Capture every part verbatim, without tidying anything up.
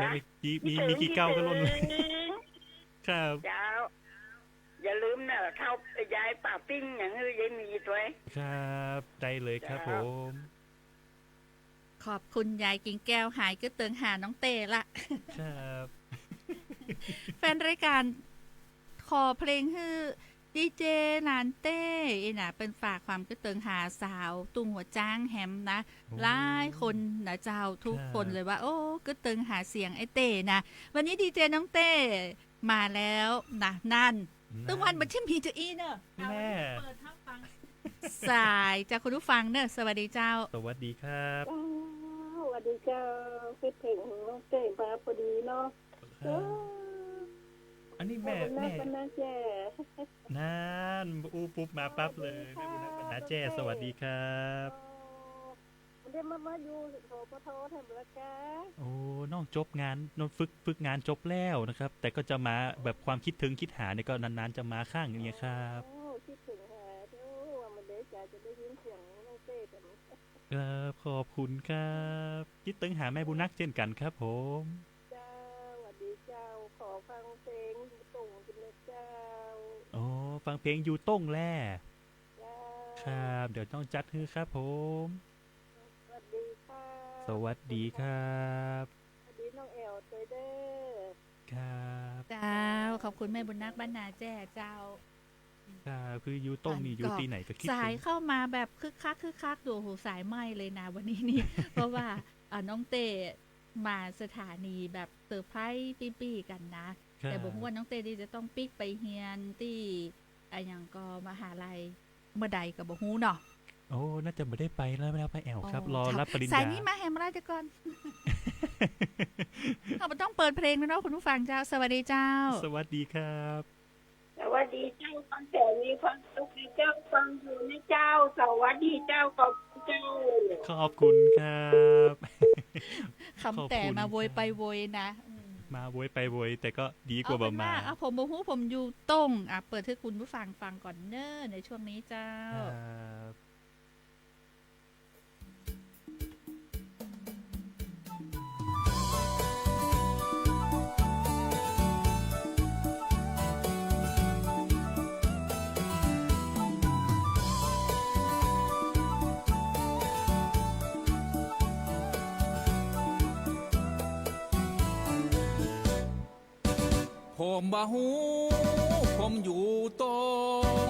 แล้วมี มี มีกี่เก้าก็ล่นเลย ครับ เจ้า อย่าลืมเน่อ เข้าไปยายป้าปิ้งอย่างหื้อยายมีด้วย ครับ ได้เลยครับผม ขอบคุณยายกิ่งแก้ว หายกึ๊ดเติงหาน้องเต้ละ ครับ แฟนรายการขอเพลงหื้อดีเจหนานเต้ อี้นะ เปิ้นฝากความกึ๊ดเติงหาสาวตุงหัวจ๊างแหมนะ โอ้ หลายคนนะเจ้า ทุกคน ครับ เลยว่า โอ้ กึ๊ดเติงหาเสียงไอ้เต้นะ วันนี้ดีเจน้องเต้ มาแล้วนะ นั่น นั่น ตึงวันบัดเจ้ามีเจ้าอี้เนอะ เอา แม่ เปิดให้ฟัง สายจากคุณผู้ฟังเนอะ สวัสดีเจ้า สวัสดีครับ เจ้า สวัสดีเจ้า กึ๊ดเติงน้องเต้มาพอดีเนาะ ครับ เออ อันนี้แม่ แม่บุญนัก แม่ บรรณาแจ้ นั่น อู้ปุ๊บมาปั๊บเลย สวัสดีค่ะ แม่บุญนัก บรรณาแจ้ สวัสดีครับ เออ เดี๋ยวมา มาอยู่ สปท แถมละกา โอ้ น้องจบงาน น้องฝึก ฝึกงานจบแล้วนะครับ แต่ก็จะมาแบบความกึ๊ดเติงกึ๊ดหาเนี่ยก็นานๆ จะมาครั้งอย่างเงี้ยครับ โอ้ กึ๊ดเติงหา โอ้ ว่ามันได้จะ จะได้ยินเสียงน้องเต้แบบนี้ ครับ ขอบคุณครับ กึ๊ดเติงหาแม่บุญนักเช่นกันครับผม เจ้า สวัสดีเจ้า ขอฟังเพลงอยู่ตรงกินนะเจ้า อ๋อ ฟังเพลงอยู่ตรงแล เจ้า ครับ เดี๋ยวต้องจัดหื้อครับผม สวัสดีค่ะ สวัสดีครับ สวัสดีน้องแอลด้วยเด้อ ครับ เจ้า ขอบคุณแม่บุญนักบรรณาแจ้เจ้า ครับ คืออยู่ตรงนี่ อัน อยู่ตี้ไหนก็กึ๊ดเติง สายเข้ามาแบบคึกคัก คึกคัก ดู โอ้โห สายไหม้เลยนะ วันนี้นี่ เพราะว่า อ่า น้องเต้มาสถานีแบบเซอร์ไพรส์ปี้ๆ กันนะ ครับ แต่บ่ฮู้ว่าน้องเต้นี่จะต้องปิ๊กไปเฮียนตี้ อะหยังก็มหาลัยเมื่อใดก็บ่ฮู้เนาะ โอ้ น่าจะบ่ได้ไปแล้วนะป้าแอ๋วครับ อ๋อ รอรับปริญญา สายนี้มาแหมราชกร เอา บ่ต้องเปิดเพลงแล้วเนาะคุณผู้ฟังเจ้า สวัสดีเจ้า สวัสดีครับ สวัสดีเจ้า ฟังแต่มีความสุขนะเจ้า ฟังอยู่นะเจ้า สวัสดีเจ้า ขอบคุณเจ้า ขอบคุณครับ คำแต่มาโวยไปโวยนะ ขอบคุณครับ อืม มาโวยไปโวย แต่ก็ดีกว่าบ่มา เอาเป็นว่า อ่ะ ผมบ่ฮู้ ผมอยู่ตรง อ่ะ เปิดหื้อคุณผู้ฟังฟังก่อนเน้อ ในช่วงนี้เจ้า ครับ ผมบ่ฮู้ ผมอยู่ตรง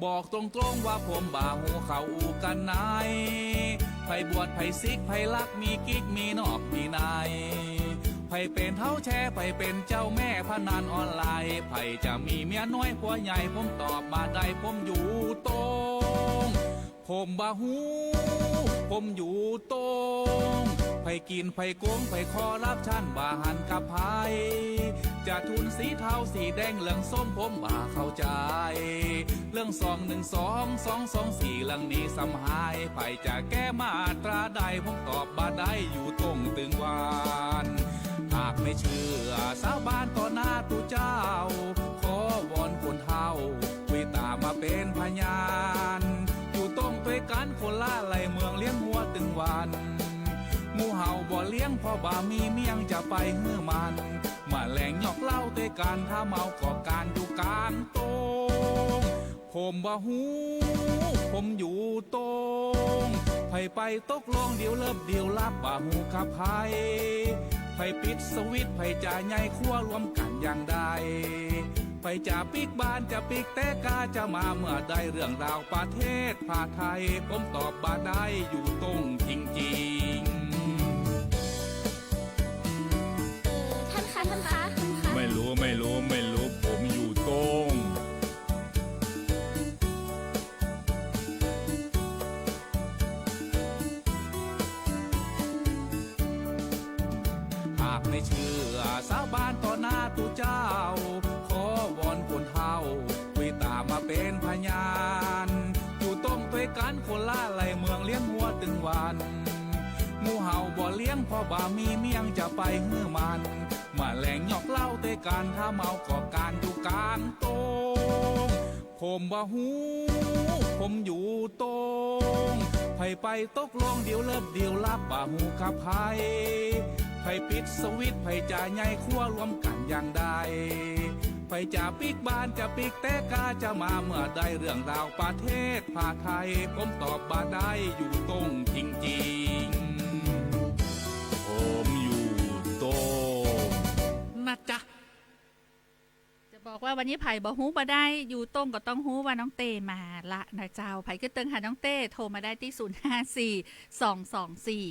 บอกตรงๆ ว่าผมบ่ฮู้เขาอู้กันไหน ใผบวช ใผสิก ใผลัก มีกิ๊ก มีนอก มีใน ใผเป๋นเฒ่าแชร์ ใผเป๋นเจ้าแม่พนันออนไลน์ ใผจะมีเมียน้อยผัวใหญ่ ผมตอบบ่ได้ ผมอยู่ตรง ผมบ่ฮู้ ผมอยู่ตรง ใผกิ๋น ใผโกง ใผคอร์รัปชัน บ่หันกับใผ จะทุนสีเทาสีแดงเหลืองส้ม ผมบ่เข้าใจ๋ เรื่องสองหนึ่งสอง สองสองสี่ เรื่องนี้ซ้ำหาย ใผจะแก้มาตราใด ผมตอบบ่ได้ อยู่ตรงตึงวัน หากไม่เชื่อสาบานต่อหน้าตุ๊เจ้า ขอวอนคนเฒ่า คุยตามาเป๋นพยาน อยู่ตรงตวยกั๋นคนละไล่เมืองเลี้ยงงัวตึงวัน หมู่เฮาบ่เลี้ยงเพราะบ่มีเมี่ยงจะไปหื้อมัน มาแลงหยอกเหล้าตวยกั๋น ถ้าเมาก็ก๋านอยู่ก๋างตรง ผมบ่ฮู้ ผมอยู่ตรง ใผไปตกลงดิวเลิฟดิวลับ บ่ฮู้กับใผ ใผปิดสวิตช์ ใผจะใหญ่ครัวรวมกั๋นอย่างใด ใผจะปิ๊กบ้าน จะปิ๊กแต๊กา จะมาเมื่อใด เรื่องราวประเทศผ้าไทย ผมตอบบ่ได้ อยู่ตรงจริงๆ เออ ท่านคะ ท่านคะ ท่านคะ ไม่รู้ ไม่รู้ ไม่รู้ ผมอยู่ตรง หากไม่เชื่อสาบานต่อหน้าตุ๊เจ้า ขอวอนคนเฒ่า คุยตามาเป๋นพยาน อยู่ตรงตวยกั๋นคนละไล่เมืองเลี้ยงงัวตึงวัน หมู่เฮาบ่เลี้ยงเพราะบ่มีเมี่ยงจะไปหื้อมัน มาแลงหยอกเหล้าตวยกั๋น ถ้าเมาก็ก๋านอยู่ก๋างตรง ผมบ่ฮู้ ผมอยู่ตรง ใผไปตกลงดิวเลิฟดิวลับ บ่ฮู้กับใผ ใผปิดสวิตช์ ใผจะใหญ่ครัวรวมกั๋นอย่างใด ใผจะปิ๊กบ้าน จะปิ๊กแต๊กา จะมาเมื่อใด เรื่องราวประเทศผ้าไทย ผมตอบบ่ได้ อยู่โต้งจริงๆ ผมอยู่โต้งนะจ๊ะ จะบอกว่าวันนี้ใผบ่ฮู้บ่ได้ อยู่โต้งก็ต้องฮู้ว่าน้องเต้มาละนะเจ้า ใผกึ๊ดเติงหาน้องเต้ โทรมาได้ตี้ ศูนย์ห้าสี่ สองสองสี่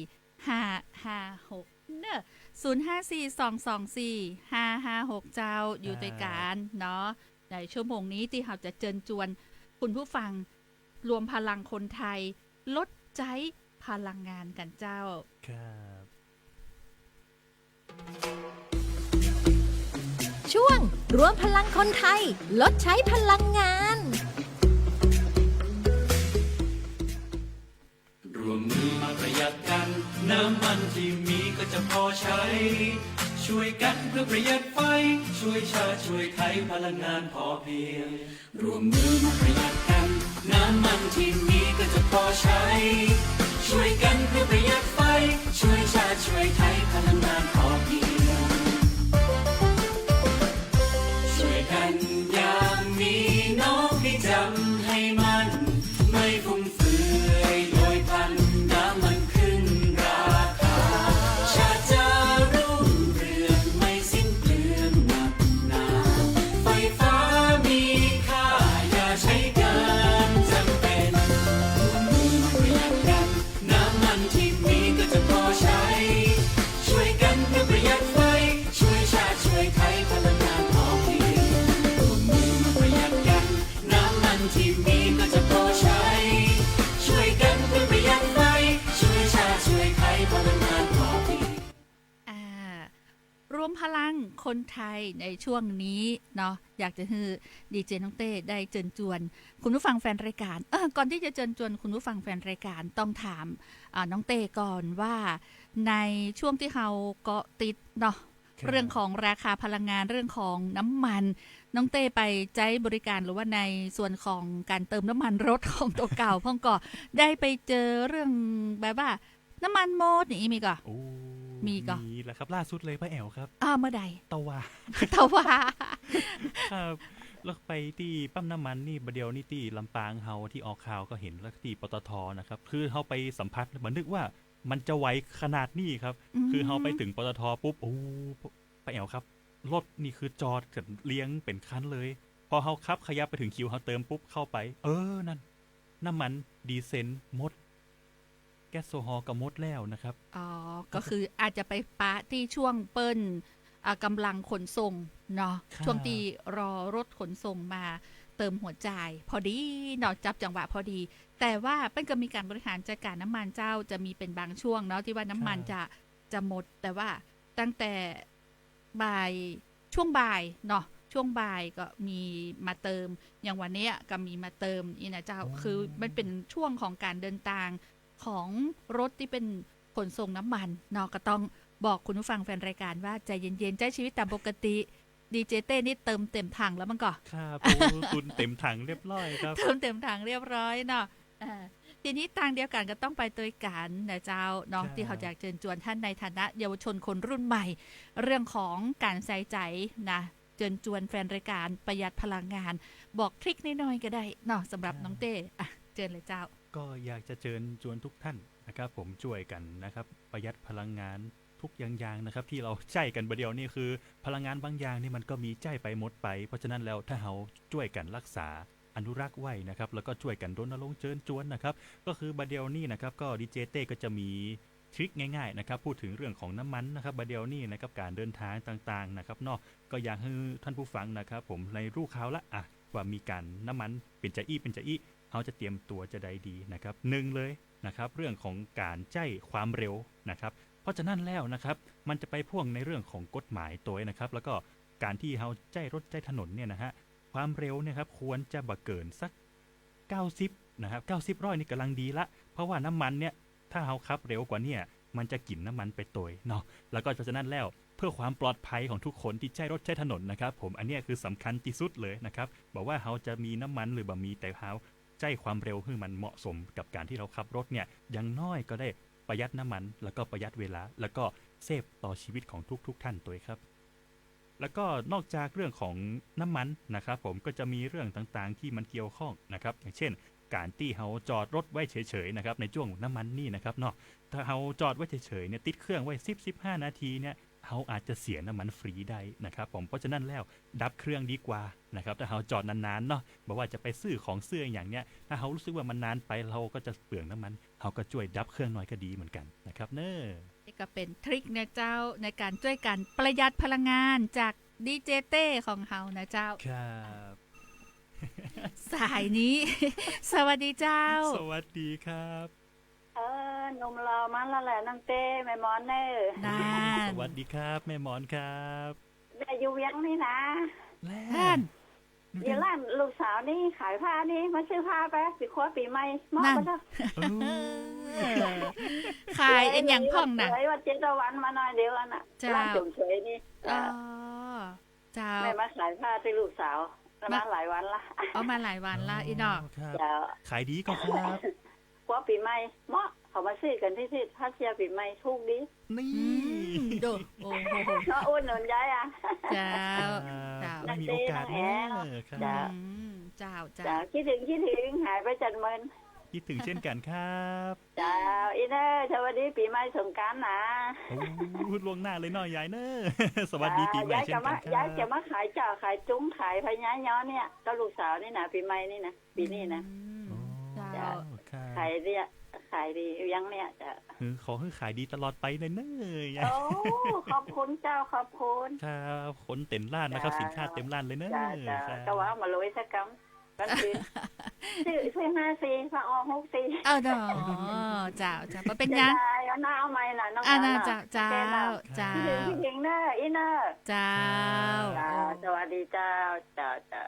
ห้าห้าหก เน่อ ศูนย์ห้าสี่ สองสองสี่ ห้าห้าหก เจ้า อยู่ตวยกั๋นเนาะ ในชั่วโมงนี้ตี้เฮาจะเจิญจวนคุณผู้ฟัง รวมพลังคนไทย ลดใจ๊พลังงานกั๋นเจ้า ครับ ช่วงรวมพลังคนไทย ลดใจ๊พลังงาน ร่วมมือมาประหยัดกัน น้ำมันที่มีก็จะพอใช้ ช่วยกันเพื่อประหยัดไฟ ช่วยชาติช่วยไทย พลังงานพอเพียง ร่วมมือมาประหยัดกัน น้ำมันที่มีก็จะพอใช้ ช่วยกันเพื่อประหยัดไฟ ช่วยชาติช่วยไทย พลังงานพอเพียง ช่วยกันอย่างมีน้อง ให้จำให้มั่น ไม่ฟุ่มเฟือยโดยพลัน น้ำมันขึ้นราคา ชาติจะรุ่งเรือง ไม่สิ้นเปลืองหนักหนา ไฟฟ้ามีค่า อย่าใช้เกินจำเป็น ร่วมมือมาประหยัดกัน น้ำมันที่มีก็จะพอใช้ ช่วยกันเพื่อประหยัดไฟ ช่วยชาติช่วยไทย พลังงานพอเพียง ร่วมมือมาประหยัดกัน น้ำมันที่มีก็จะพอใช้ ช่วยกันเพื่อประหยัดไฟ ช่วยชาติช่วยไทย พลังงานพอเพียง อ่า รวมพลังคนไทยในช่วงนี้เนาะ อยากจะหื้อดีเจน้องเต้ได้เจิญจวนคุณผู้ฟังแฟนรายการ เออ ก่อนตี้จะเจิญจวนคุณผู้ฟังแฟนรายการ ต้องถาม อ่า น้องเต้ก่อนว่า ในช่วงตี้เฮาเกาะติดเนาะ ครับ เรื่องของราคาพลังงาน เรื่องของน้ำมัน น้องเต้ไปใจ๊บริการหรือว่าในส่วนของก๋านเติมน้ำมันรถของตั๋วเก่าพ่องก่อ ได้ไปเจอเรื่องแบบว่า น้ำมันหมดอย่างอี้มีก่อ โอ้ มีก่อ มีแล้วครับ ล่าสุดเลยป้าแอ๋วครับ อ่า เมื่อใด ตะวา ตะวา ครับ แล้วไปตี้ปั๊มน้ำมันนี่ บ่าเดี่ยวนี้ตี้ลำปางเฮาตี้ออกข่าวก็เห็น แล้วตี้ ปตท นะครับ คือเฮาไปสัมผัส บ่นึกว่ามันจะไวขนาดนี้ครับ อืม คือเฮาไปเถิง ปตท ปุ๊บ โอ้ ป้าแอ๋วครับ รถนี่คือจอดกั๋นเรียงเป๋นคันเลย พอเฮาขับขยับไปเถิงคิวเฮาเติมปุ๊บ เข้าไป เออ นั่น น้ำมันดีเซลหมด แก๊สโซฮอล์ก็หมดแล้วนะครับ อ๋อ ก็คืออาจจะไปปะตี้ช่วงเปิ้น อ่า ก๋ำลังขนส่งเนาะ ครับ ช่วงตี้รอรถขนส่งมาเติมหัวจ่าย พอดีเนาะ จับจังหวะพอดี แต่ว่าเปิ้นก็มีก๋านบริหารจัดก๋านน้ำมันเจ้า จะมีเป๋นบางช่วงเนาะ ตี้ว่าน้ำมัน ครับ จะ จะหมด แต่ว่าตั้งแต่บ่าย ช่วงบ่ายเนาะ ช่วงบ่ายก็มีมาเติม อย่างวันเนี้ยก็มีมาเติมอี้นะเจ้า อ๋อ คือมันเป๋นช่วงของก๋านเดินตางของรถตี้เป๋นขนส่งน้ำมันเนาะ ก็ต้องบอกคุณผู้ฟังแฟนรายการว่าใจเย็นๆ ใจ๊ชีวิตต๋ามปกติ ดีเจเต้นี่เติมเต๋มถังแล้วมั่งก่อ ครับ โอ้ คุณเต๋มถังเรียบร้อยครับ เติมเต๋มถังเรียบร้อยเนาะ อ่า ทีนี้ตางเดียวกั๋นก็ต้องไปตวยกั๋นนะเจ้าเนาะ ครับ ตี้เฮาอยากเจิญจวนต้านในฐานะเยาวชนคนรุ่นใหม่ เรื่องของก๋านใส่ใจ๋นะ เจิญจวนแฟนรายก๋านประหยัดพลังงาน บอกทริคน้อยๆ ก็ได้เนาะ สำหรับ ครับ น้องเต้ อ่ะ เจิญเลยเจ้า ก็อยากจะเจิญจวนทุกท่านนะครับผม จ้วยกั๋นนะครับ ประหยัดพลังงานทุกอย่างๆ นะครับ ตี้เฮาใจ๊กั๋นบ่าเดี่ยวนี้ คือพลังงานบางอย่างนี่มันก็มีใจ๊ไปหมดไป เพราะฉะนั้นแล้วถ้าเฮาจ้วยกั๋นรักษา อนุรักษ์ไว้นะครับ แล้วก็จ้วยกั๋นรณรงค์เจิญจวนนะครับ ก็คือบ่าเดี่ยวนี้นะครับ ก็ดีเจเต้ก็จะมีทริคง่ายๆ นะครับ พูดเถิงเรื่องของน้ำมันนะครับ บ่าเดี่ยวนี้นะครับ ก๋านเดินตางต่างๆ นะครับเนาะ ก็อยากหื้อท่านผู้ฟังนะครับผม ได้ฮู้ข่าวละ อ่ะ ว่ามีก๋านน้ำมันเป๋นจาอี้เป๋นจาอี้ เฮาจะเตรียมตั๋วจาใดดีนะครับ นึ่งเลยนะครับ เรื่องของก๋านใจ๊ความเร็วนะครับ เพราะฉะนั้นแล้วนะครับ มันจะไปพ่วงในเรื่องของกฎหมายตวยนะครับ แล้วก็ก๋านตี้เฮาใจ๊รถใจ๊ถนนเนี่ยนะฮะ ความเร็วเนี่ยครับ ควรจะบ่เกินสัก เก้าสิบ นะครับ เก้าสิบ ร้อยนี่ก๋ำลังดีละ เพราะว่าน้ำมันเนี่ย ถ้าเฮาขับเร็วกว่าเนี่ย มันจะกิ๋นน้ำมันไปตวยเนาะ แล้วก็เพราะฉะนั้นแล้ว เพื่อความปลอดภัยของทุกคนตี้ใจ๊รถใจ๊ถนนนะครับผม อันเนี้ยคือสำคัญตี้สุดเลยนะครับ บ่ว่าเฮาจะมีน้ำมันหรือบ่มี แต่เฮาใจ๊ความเร็วหื้อมันเหมาะสมกับก๋านตี้เฮาขับรถเนี่ย อย่างน้อยก็ได้ประหยัดน้ำมัน แล้วก็ประหยัดเวลา แล้วก็ เซฟต่อชีวิตของทุกๆ ท่านตวยครับ แล้วก็นอกจากเรื่องของน้ำมันนะครับผม ก็จะมีเรื่องต่างๆ ตี้มันเกี่ยวข้องนะครับ อย่างเช่น ก๋านตี้เฮาจอดรถไว้เฉยๆ นะครับ ในจ้วงน้ำมันนี่นะครับเนาะ ถ้าเฮาจอดไว้เฉยๆ เนี่ย ติดเครื่องไว้สิบ สิบห้านาทีเนี่ย เฮาอาจจะเสียน้ำมันฟรีได้นะครับผม เพราะฉะนั้นแล้วดับเครื่องดีกว่านะครับ ถ้าเฮาจอดนานๆ เนาะ บ่ว่าจะไปซื้อของซื้ออะหยังเนี่ย ถ้าเฮารู้สึกว่ามันนานไป เฮาก็จะเปลืองน้ำมัน เฮาก็จ้วยดับเครื่องหน่อยก็ดีเหมือนกั๋นนะครับเน่อ นี่ก็เป๋นทริคนะเจ้า ในก๋านจ้วยกั๋นประหยัดพลังงานจากดีเจเต้ของเฮานะเจ้า ครับ สายนี้ สวัสดีเจ้า สวัสดีครับ เออ หนุ่มหล่อมาแล้วแหละน้องเต้ แม่หมอนเน่อ นั่น สวัสดีครับ แม่หมอนครับ แม่อยู่เวียงนี่นะ แล่น นั่น เดี๋ยวร้านลูกสาวนี่ขายผ้านี่ มาซื้อผ้าไป ปีครัวปีใหม่ มอบ นั่น มาเถอะ เออ ขายอะหยังพ่องน่ะ เหลือ เหลือวันเจ็ดวันมาหน่อยเดียวอะน่ะ เจ้า ร้านเสริมสวยนี่ อ๋อ เจ้า เจ้า แม่มาขายผ้าตี้ลูกสาว มา มาหลายวันละ เอามาหลายวันละ อ๋อ อีน้อง ครับ เจ้า ขายดีก่อครับ ครัวปีใหม่ เหมาะ เขามาซื้อกั๋นตี้ ตี้ผ้าเชียร์ปีใหม่ ถูกดี นี่ อืม ดู โอ้โห มาอุดหนุนยายอะ เจ้า ครับ เจ้า ไม่มีโอกาสเน่อ ครับ เจ้า อืม เจ้า เจ้า เจ้า คิดถึง คิดถึง หายไปจัดเมิน คิดถึงเช่นกั๋นครับ เจ้า อีเน่อ สวัสดีปีใหม่สงกรานต์นะ โอ้ ล่วงหน้าเลยเนาะยายเน่อ สวัสดีปีใหม่เช่นกั๋นครับ ยายจะมาขายเจ้า ขายจุ้ง ขายพะแนงเนี่ย กับลูกสาวนี่นะ ปีใหม่นี่นะ ปีนี้นะ อืม อ๋อ เจ้า เจ้า ครับ ขายเนี่ย ขายดีเวียงเนี่ย เจ้า เออ ขอหื้อขายดีตลอดไปเน่อ เน่อยาย โอ้ ขอบคุณเจ้า ขอบคุณ ครับ คนเต็มร้านนะครับ เจ้า สินค้าเต็มร้านเลยเน่อ เจ้า เจ้า ครับ แต่ว่ามาลุยสักกำ วันอื่น ซื้อ ซื้อห้าสี่ พระออกหกสี่ เออ เนาะ เจ้า เจ้า บ่เป๋นหยัง เสียดาย เอาหน้าเอาใหม่น่ะ น้อง อ่า แอ๋วน่ะ เจ้า เจ้า โอเคน่ะ เจ้า คิดถึง คิดถึงเน่อ อีเน่อ เจ้า เจ้า สวัสดีเจ้า เจ้า เจ้า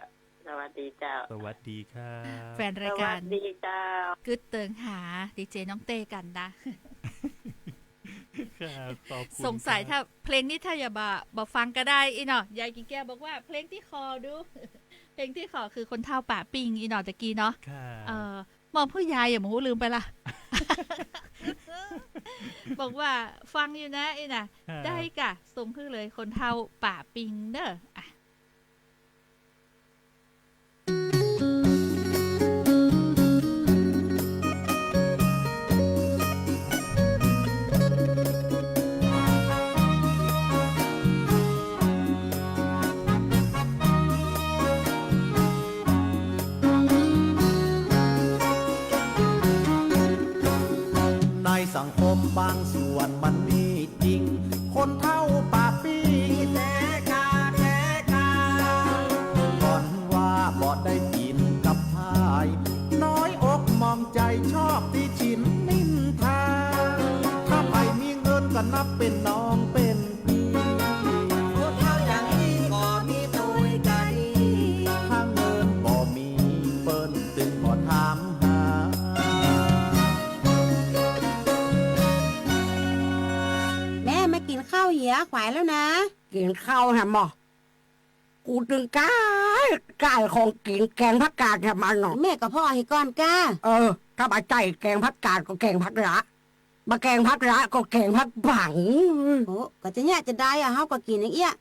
สวัสดีเจ้า สวัสดีครับ แฟนรายการ สวัสดีเจ้า กึ๊ดเติงหาดีเจน้องเต้กั๋นนะ ครับ ขอบคุณ สงสัย ครับ ถ้าเพลงนี้ถ้าอย่าบ่ บ่ฟังก็ได้อีเนาะ ยายกิ่งแก้วบอกว่าเพลงตี้ขอดู เพลงตี้ขอคือคนเฒ่าป่าปิ้งอีเนาะ ตะกี้เนาะ ครับ เออ หม่อมผู้ยายอย่ามาฮู้ลืมไปละ บอกว่าฟังอยู่นะอีน่ะ ครับ ได้กะ ส่งหื้อเลย คนเฒ่าป่าปิ้งเน่อ อ่ะ ในสังคมบางส่วนมันมีจริง คนเฒ่าป่าปิ้ง แต๊กา แต๊กา ก่อนว่าบ่ได้กิ๋นกับผาย น้อยอกหมองใจ๋ชอบตี้ฉินนินทา ถ้าใผมีเงินก็นับเป๋นน้องเป๋น ผู้เฒ่าอย่างอี้ก็มีตวยกะดี ถ้าเงินบ่มีเปิ้นตึงบ่ถามหา แม่มากิ๋นข้าวเหีย ขวายแล้วนะ กิ๋นข้าวแหมหมอ กูตึงก้าย ก้ายของกิ๋น แกงผักกาดแหมหมอเนาะ แม่ก็ผ่อหื้อก่อนก้า เออ ถ้าบ่ใจ้แกงผักกาดก็แกงผักหละ บ่แกงผักหละก็แกงผักปัง โอ้ ก็จะเยียะจะได้อะ เฮาก็กิ๋นอย่างเอี้ย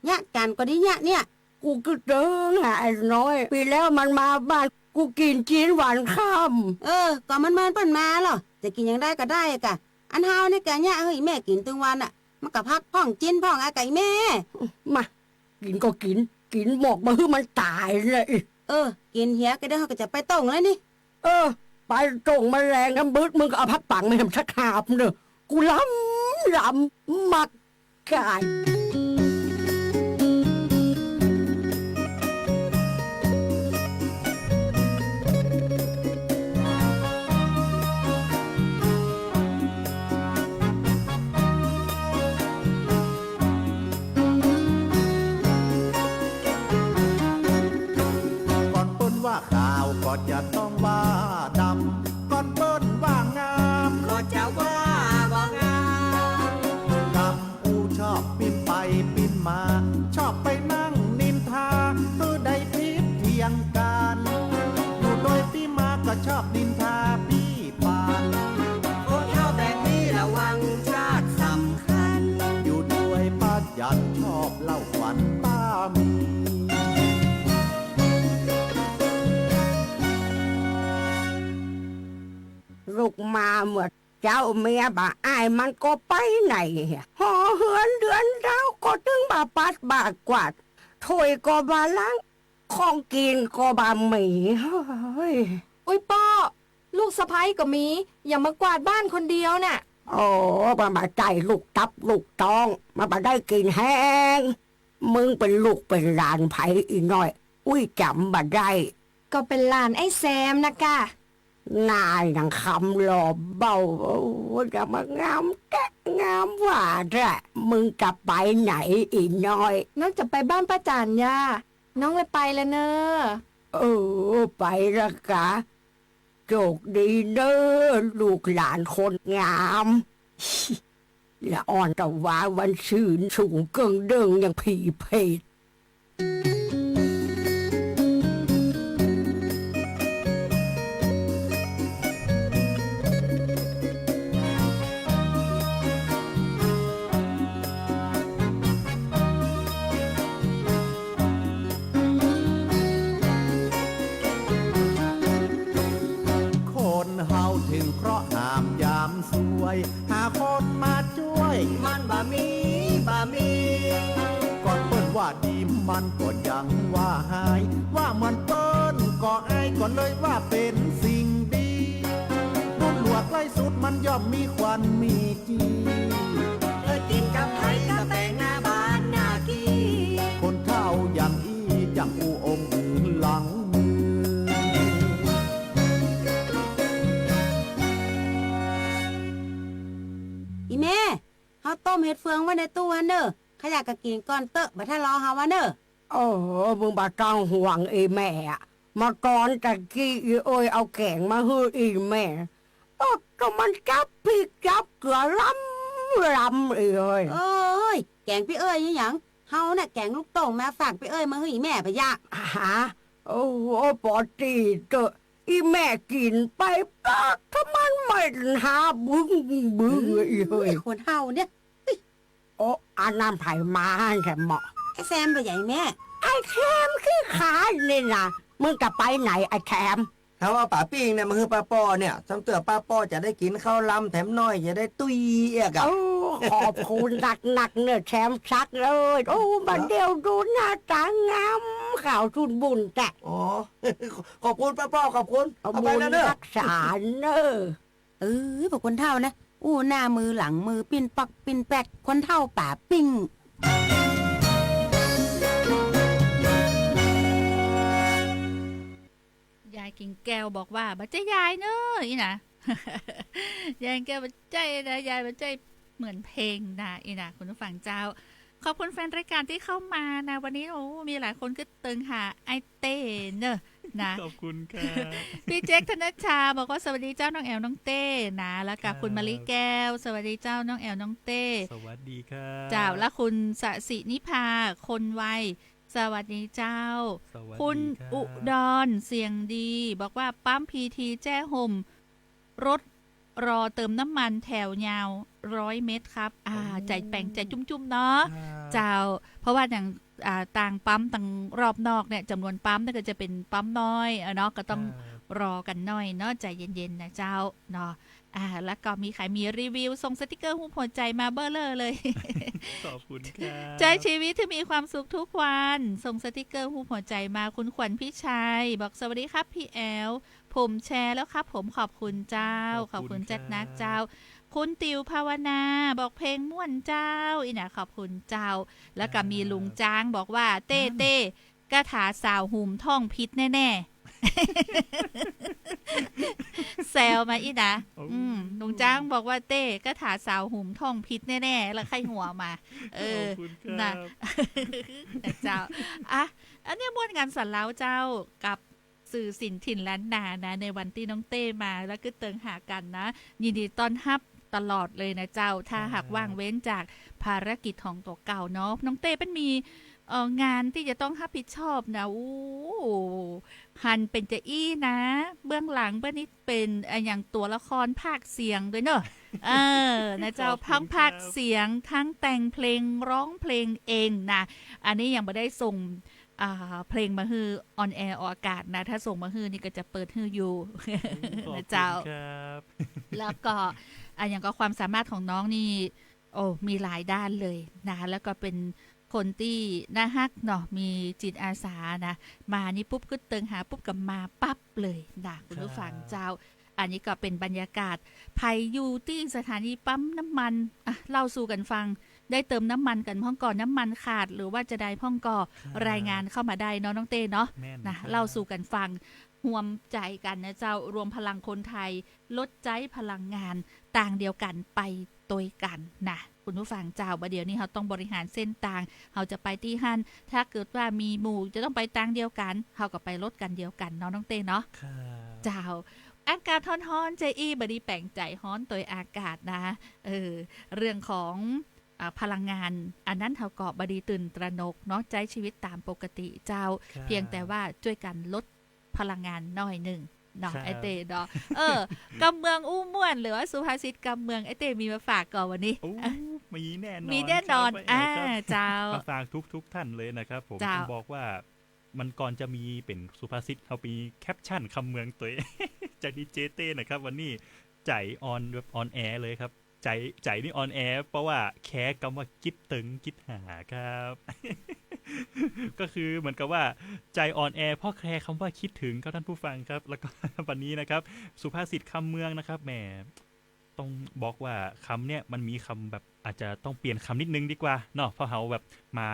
เยียะกั๋นก็ดีเยียะเนี่ย กูกึ๊ดเติงหาไอ้น้อย ปี๋แล้วมันมาบ้าน กูกิ๋นจีนหวานค่ำ เออ ก็มันเมินเปิ้นมาลอ จะกิ๋นอย่างใดก็ได้กะ อันเฮานี่กะเยียะหื้อแม่กิ๋นตึงวันอะ มันก็ผักพ่องจีนพ่องอะกะแม่ มา กิ๋นก็กิ๋น กิ๋นหมกมาหื้อมันต๋ายเลย เออ กิ๋นเหียก็เดี๋ยวเฮาก็จะไปต้งแล้วนี่ เออ ไปต้งแมลงน้ำบึด มึงก็เอาผักปังมาแหมสักหาบเน่อ กูลำ ลำ มักก๋าย ก่อนเปิ้นว่าขาวก็จะต้องว่าดำ ก่อนเปิ้นว่างามก็จะว่าบ่งาม กำอู้ชอบปิ้นไปปิ้นมา ชอบไปนั่งนินทา หื้อได้ผิดเถียงกั๋น อยู่โดยตี้มาก็ชอบนินทาปี้ บ้าน คนเฒ่าแบบนี้ระวังชาติสำคัญ ชอบเล่าขวัญต๋ามี ลูกมาเมื่อเจ๊า เมียบ่าอ้ายมันก็ไปไหน หอเฮือนเดือนดาวก็ตึงบ่าปัดบ่ากวาด ถ้วยก็บ่าล้าง ของกิ๋นก็บ่ามี เฮ้ย อุ๊ยป้อ ลูกสะใภ้ก็มี อย่ามากวาดบ้านคนเดียวน่ะ โอ้ มันบ่ใจ้ลูกตับลูกต๋อง มันบ่ได้กิ๋นแฮง มึงเป๋นลูกเป๋นหลานใผอี่น้อย อุ้ยจ๋ำบ่ได้ ก็เป๋นหลานไอ้แซมนะก้า หน้าหยังคำหล่อเบ้า โอ้ จะมางามแต๊ะงามว่าแต๊ะ มึงจะไปไหนอี่น้อย น้องจะไปบ้านป้าจ๋านจ้า น้องเลยไปแล้วเน่อ เออ ไปละกา โจคดีเน่อ ลูกหลานคนงาม ละอ่อนตะวาวันซืน สูงเกิ่งเดิ่งอย่างผีเปรต คนเฮาเถิงเคราะห์หามยามซวย หาคนมาจ้วย มันบ่มี บ่มี ก่อนเปิ้นว่าดีมันก็ยังว่าฮ้าย ว่าเหมือนเปิ้นก็อาย ก็เลยว่าเป๋นสิ่งดี บุญหลวงใกล้สุดมันย่อมมีขวัญมีจี เออ กิ๋นกับใผก็แป๋งหน้าบ้านหน้ากี คนเฒ่าอย่างอี้ จั่งอู้องค์อือหลังมือ อี่แม่ เฮาต้มเห็ดเฟืองไว้ในตู้หั้นเน่อ ใผอยากก็กิ๋นก่อนเต๊อะ บ่าทันรอเฮาว่าเน่อ โอ้โห มึงบ่ต้องห่วงอี่แม่อะ เมื่อก่อนตะกี้อี่เอ้ยเอาแก๋งมาหื้ออี่แม่ โอ้ ก็มันจับพริกจับเกลือลำลำอี่เอ้ย โอ้ย แก๋งปี้เอ้ยอะหยัง เฮาน่ะแก๋งลูกโต่งมาฝากปี้เอ้ยมาหื้ออี่แม่ปะยะ ฮะ โอ้โห ปอตี้เต๊อะ อี่แม่กิ๋นไปปากถ้ามันเหม็นหาบึ้งบึ้งอี่เอ้ย คนเฒ่าเนี่ย โอ้ อันนั้นใผมาหั้นแซมเหมาะ ไอ้แซมบ่ใหญ่แม่ ไอ้แซมขี้ขลาดนี่นะ มึงจะไปไหนไอ้แซม เฮาเอาป๋าปิ้งเนี่ยมาหื้อป้าป้อเนี่ย ซ้ำเตื้อป้าป้อจะได้กิ๋นข้าวลำแถมน้อย จะได้ตุ้ยเอี้ยกอะ โอ้ ขอบคุณนักๆ เน่อแซมซักเอ้ย โอ้ บ่าเดี่ยวดูหน้าต๋างาม ขาวจุนบุญแต๊ะ อ๋อ ขอบคุณป้าป้อ ขอบคุณ เอาไปแล้วเน่อ บุญฮักษาเน่อ เออ พวกคนเฒ่านะ อู้หน้ามือหลังมือ ปิ้นป๊อกปิ้นแป๊ก คนเฒ่าป๋าปิ้ง ยายกิ่งแก้วบอกว่า บ่ใจ้ยายเน่อ อี่นะ ยายกิ่งแก้วบ่ใจ้นะ ยายบ่ใจ้เหมือนเพลงนะ อี่นะ คุณผู้ฟังเจ้า ขอบคุณแฟนรายการตี้เข้ามานะ วันนี้ โอ้ มีหลายคนกึ๊ดเติงหาไอ้เต้เน่อ นะ ขอบคุณครับ ปี้เจ๊ก ธนชชา บอกว่า สวัสดีเจ้าน้องแอ๋วน้องเต้นะ แล้วก็คุณมะลิแก้ว สวัสดีเจ้าน้องแอ๋วน้องเต้ สวัสดีครับ เจ้า และคุณสสินิภา คนไว สวัสดีเจ้า สวัสดีครับ คุณอุดร เสียงดี บอกว่า ปั๊มพีทีแจ้ห่ม รถรอเติมน้ำมันแถวยาวร้อยเมตรครับ อ่า โอ้ ใจ๋แป๋งใจ๋จุ้มๆ เนาะ ครับ เจ้า เพราะว่าอย่าง อ่า ตางปั๊มตางรอบนอกเนี่ย จ๋ำนวนปั๊มเนี่ยก็จะเป๋นปั๊มน้อยอะเนาะ ก็ต้อง ครับ รอกั๋นหน่อยเนาะ ใจ๋เย็นๆ นะเจ้า เนาะ อ่า แล้วก็มีใผมีรีวิว ส่งสติกเกอร์ฮูปหัวใจ๋มาเบ้อเล่อเลย ขอบคุณครับ ใจ๊ชีวิตหื้อมีความสุขทุกวัน ส่งสติกเกอร์ฮูปหัวใจ๋มา คุณขวัญพิชัย บอก สวัสดีครับพี่แอ๋ว ผมแชร์แล้วครับผม ขอบคุณเจ้า ขอบคุณครับ ขอบคุณแจ๊คนักเจ้า คุณติ๋วภาวนา บอกเพลงม่วนเจ้า อี่นะ ขอบคุณเจ้า แล้วก็มีลุงจ๊างบอกว่า เต้ เต้ คาถาสาวหุมท่องผิดแน่ๆ แซวมาอี่นะ โอ้ อืม ลุงจ๊างบอกว่า เต้ คาถาสาวหุมท่องผิดแน่ๆ แล้วใค่หัวมา เออ ขอบคุณครับ นะ นะเจ้า อ่ะ อันเนี้ยม่วนงานสันเล้าเจ้า กับสื่อสินถิ่นล้านนานะ ในวันตี้น้องเต้มา แล้วกึ๊ดเติงหากั๋นนะ ยินดีต้อนฮับตลอดเลยนะเจ้า ถ้า ครับ หากว่างเว้นจากภารกิจของตั๋วเก่าเนาะ น้องเต้เปิ้นมี เอ่อ งานตี้จะต้องฮับผิดชอบนะ โอ้ หันเป๋นจาอี้นะ เบื้องหลังเปิ้นนี่เป๋นอะหยังตั๋วละครพากย์เสียงตวยเนาะ เออ นะเจ้า ขอบคุณครับ ทั้งพากย์เสียง ทั้งแต่งเพลง ร้องเพลงเองนะ อันนี้ยังบ่ได้ส่ง อ่า เพลงมาหื้อออนแอร์ออกอากาศนะ ถ้าส่งมาหื้อนี่ก็จะเปิดหื้ออยู่ โอ้ นะเจ้า ขอบคุณครับ แล้วก็ อ่ะ อย่างก็ความสามารถของน้องนี่ โอ้ มีหลายด้านเลยนะ แล้วก็เป็นคนตี้น่าฮักเนาะ มีจิตอาสานะ มานี่ปุ๊บกึ๊ดเติงหาปุ๊บก็มาปั๊บเลยนะ คุณผู้ฟังเจ้า ครับ อันนี้ก็เป็นบรรยากาศ ใผอยู่ตี้สถานีปั๊มน้ำมัน อ่ะ เล่าสู่กั๋นฟัง ได้เติมน้ำมันกั๋นพ่องก่อ น้ำมันขาด หรือว่าจะใดพ่องก่อ ครับ รายงานเข้ามาได้เนาะ น้องเต้เนาะ แม่น นะ ครับ เล่าสู่กั๋นฟัง ฮวมใจ๋กั๋นนะเจ้า รวมพลังคนไทย ลดใจ๊พลังงาน ตางเดียวกั๋น ไปตวยกั๋นนะ คุณผู้ฟังเจ้า บ่าเดี่ยวนี้เฮาต้องบริหารเส้นตาง เฮาจะไปตี้หั้น ถ้าเกิดว่ามีหมู่จะต้องไปตางเดียวกั๋น เฮาก็ไปรถคันเดียวกั๋นเนาะ น้องเต้เนาะ ครับ เจ้า อากาศฮ้อนๆ จะอี้ บ่ดีแป๋งใจ๋ฮ้อนตวยอากาศนะ เออ เรื่องของ อ่า พลังงาน อันนั้นเฮาก็บ่ดีตื่นตระหนกเนาะ ใจ๊ชีวิตต๋ามปกติเจ้า ครับ เพียงแต่ว่าจ้วยกั๋นลดพลังงานหน้อยนึ่งเนาะ ครับ ไอ้เต้เนาะ เออ กำเมืองอู้ม่วน หรือว่าสุภาษิตกำเมือง ไอ้เต้มีมาฝากก่อวันนี้ โอ้ อ่ะ มีแน่นอน มีแน่นอน ครับ อ่า ครับ เจ้า มาฝากทุกๆ ท่านเลยนะครับผม เจ้า ต้องบอกว่า มันก่อนจะมีเป๋นสุภาษิต เฮามีแคปชั่นกำเมืองตวย จากดีเจเต้นะครับ วันนี้ใจ๋ออน แบบออนแอร์เลยครับ ใจ๋ ใจ๋นี่ออนแอร์ เพราะว่าแคร์กำว่าคิดเติงคิดหาครับ ก็คือเหมือนกับว่าใจ๋ออนแอร์ เพราะแคร์กำว่าคิดเติงครับท่านผู้ฟังครับ แล้วก็ วันนี้นะครับ สุภาษิตกำเมืองนะครับ แหม ต้องบอกว่ากำเนี่ยมันมีกำแบบ อาจจะต้องเปลี่ยนกำนิดนึงดีกว่าเนาะ เพราะเฮาแบบมา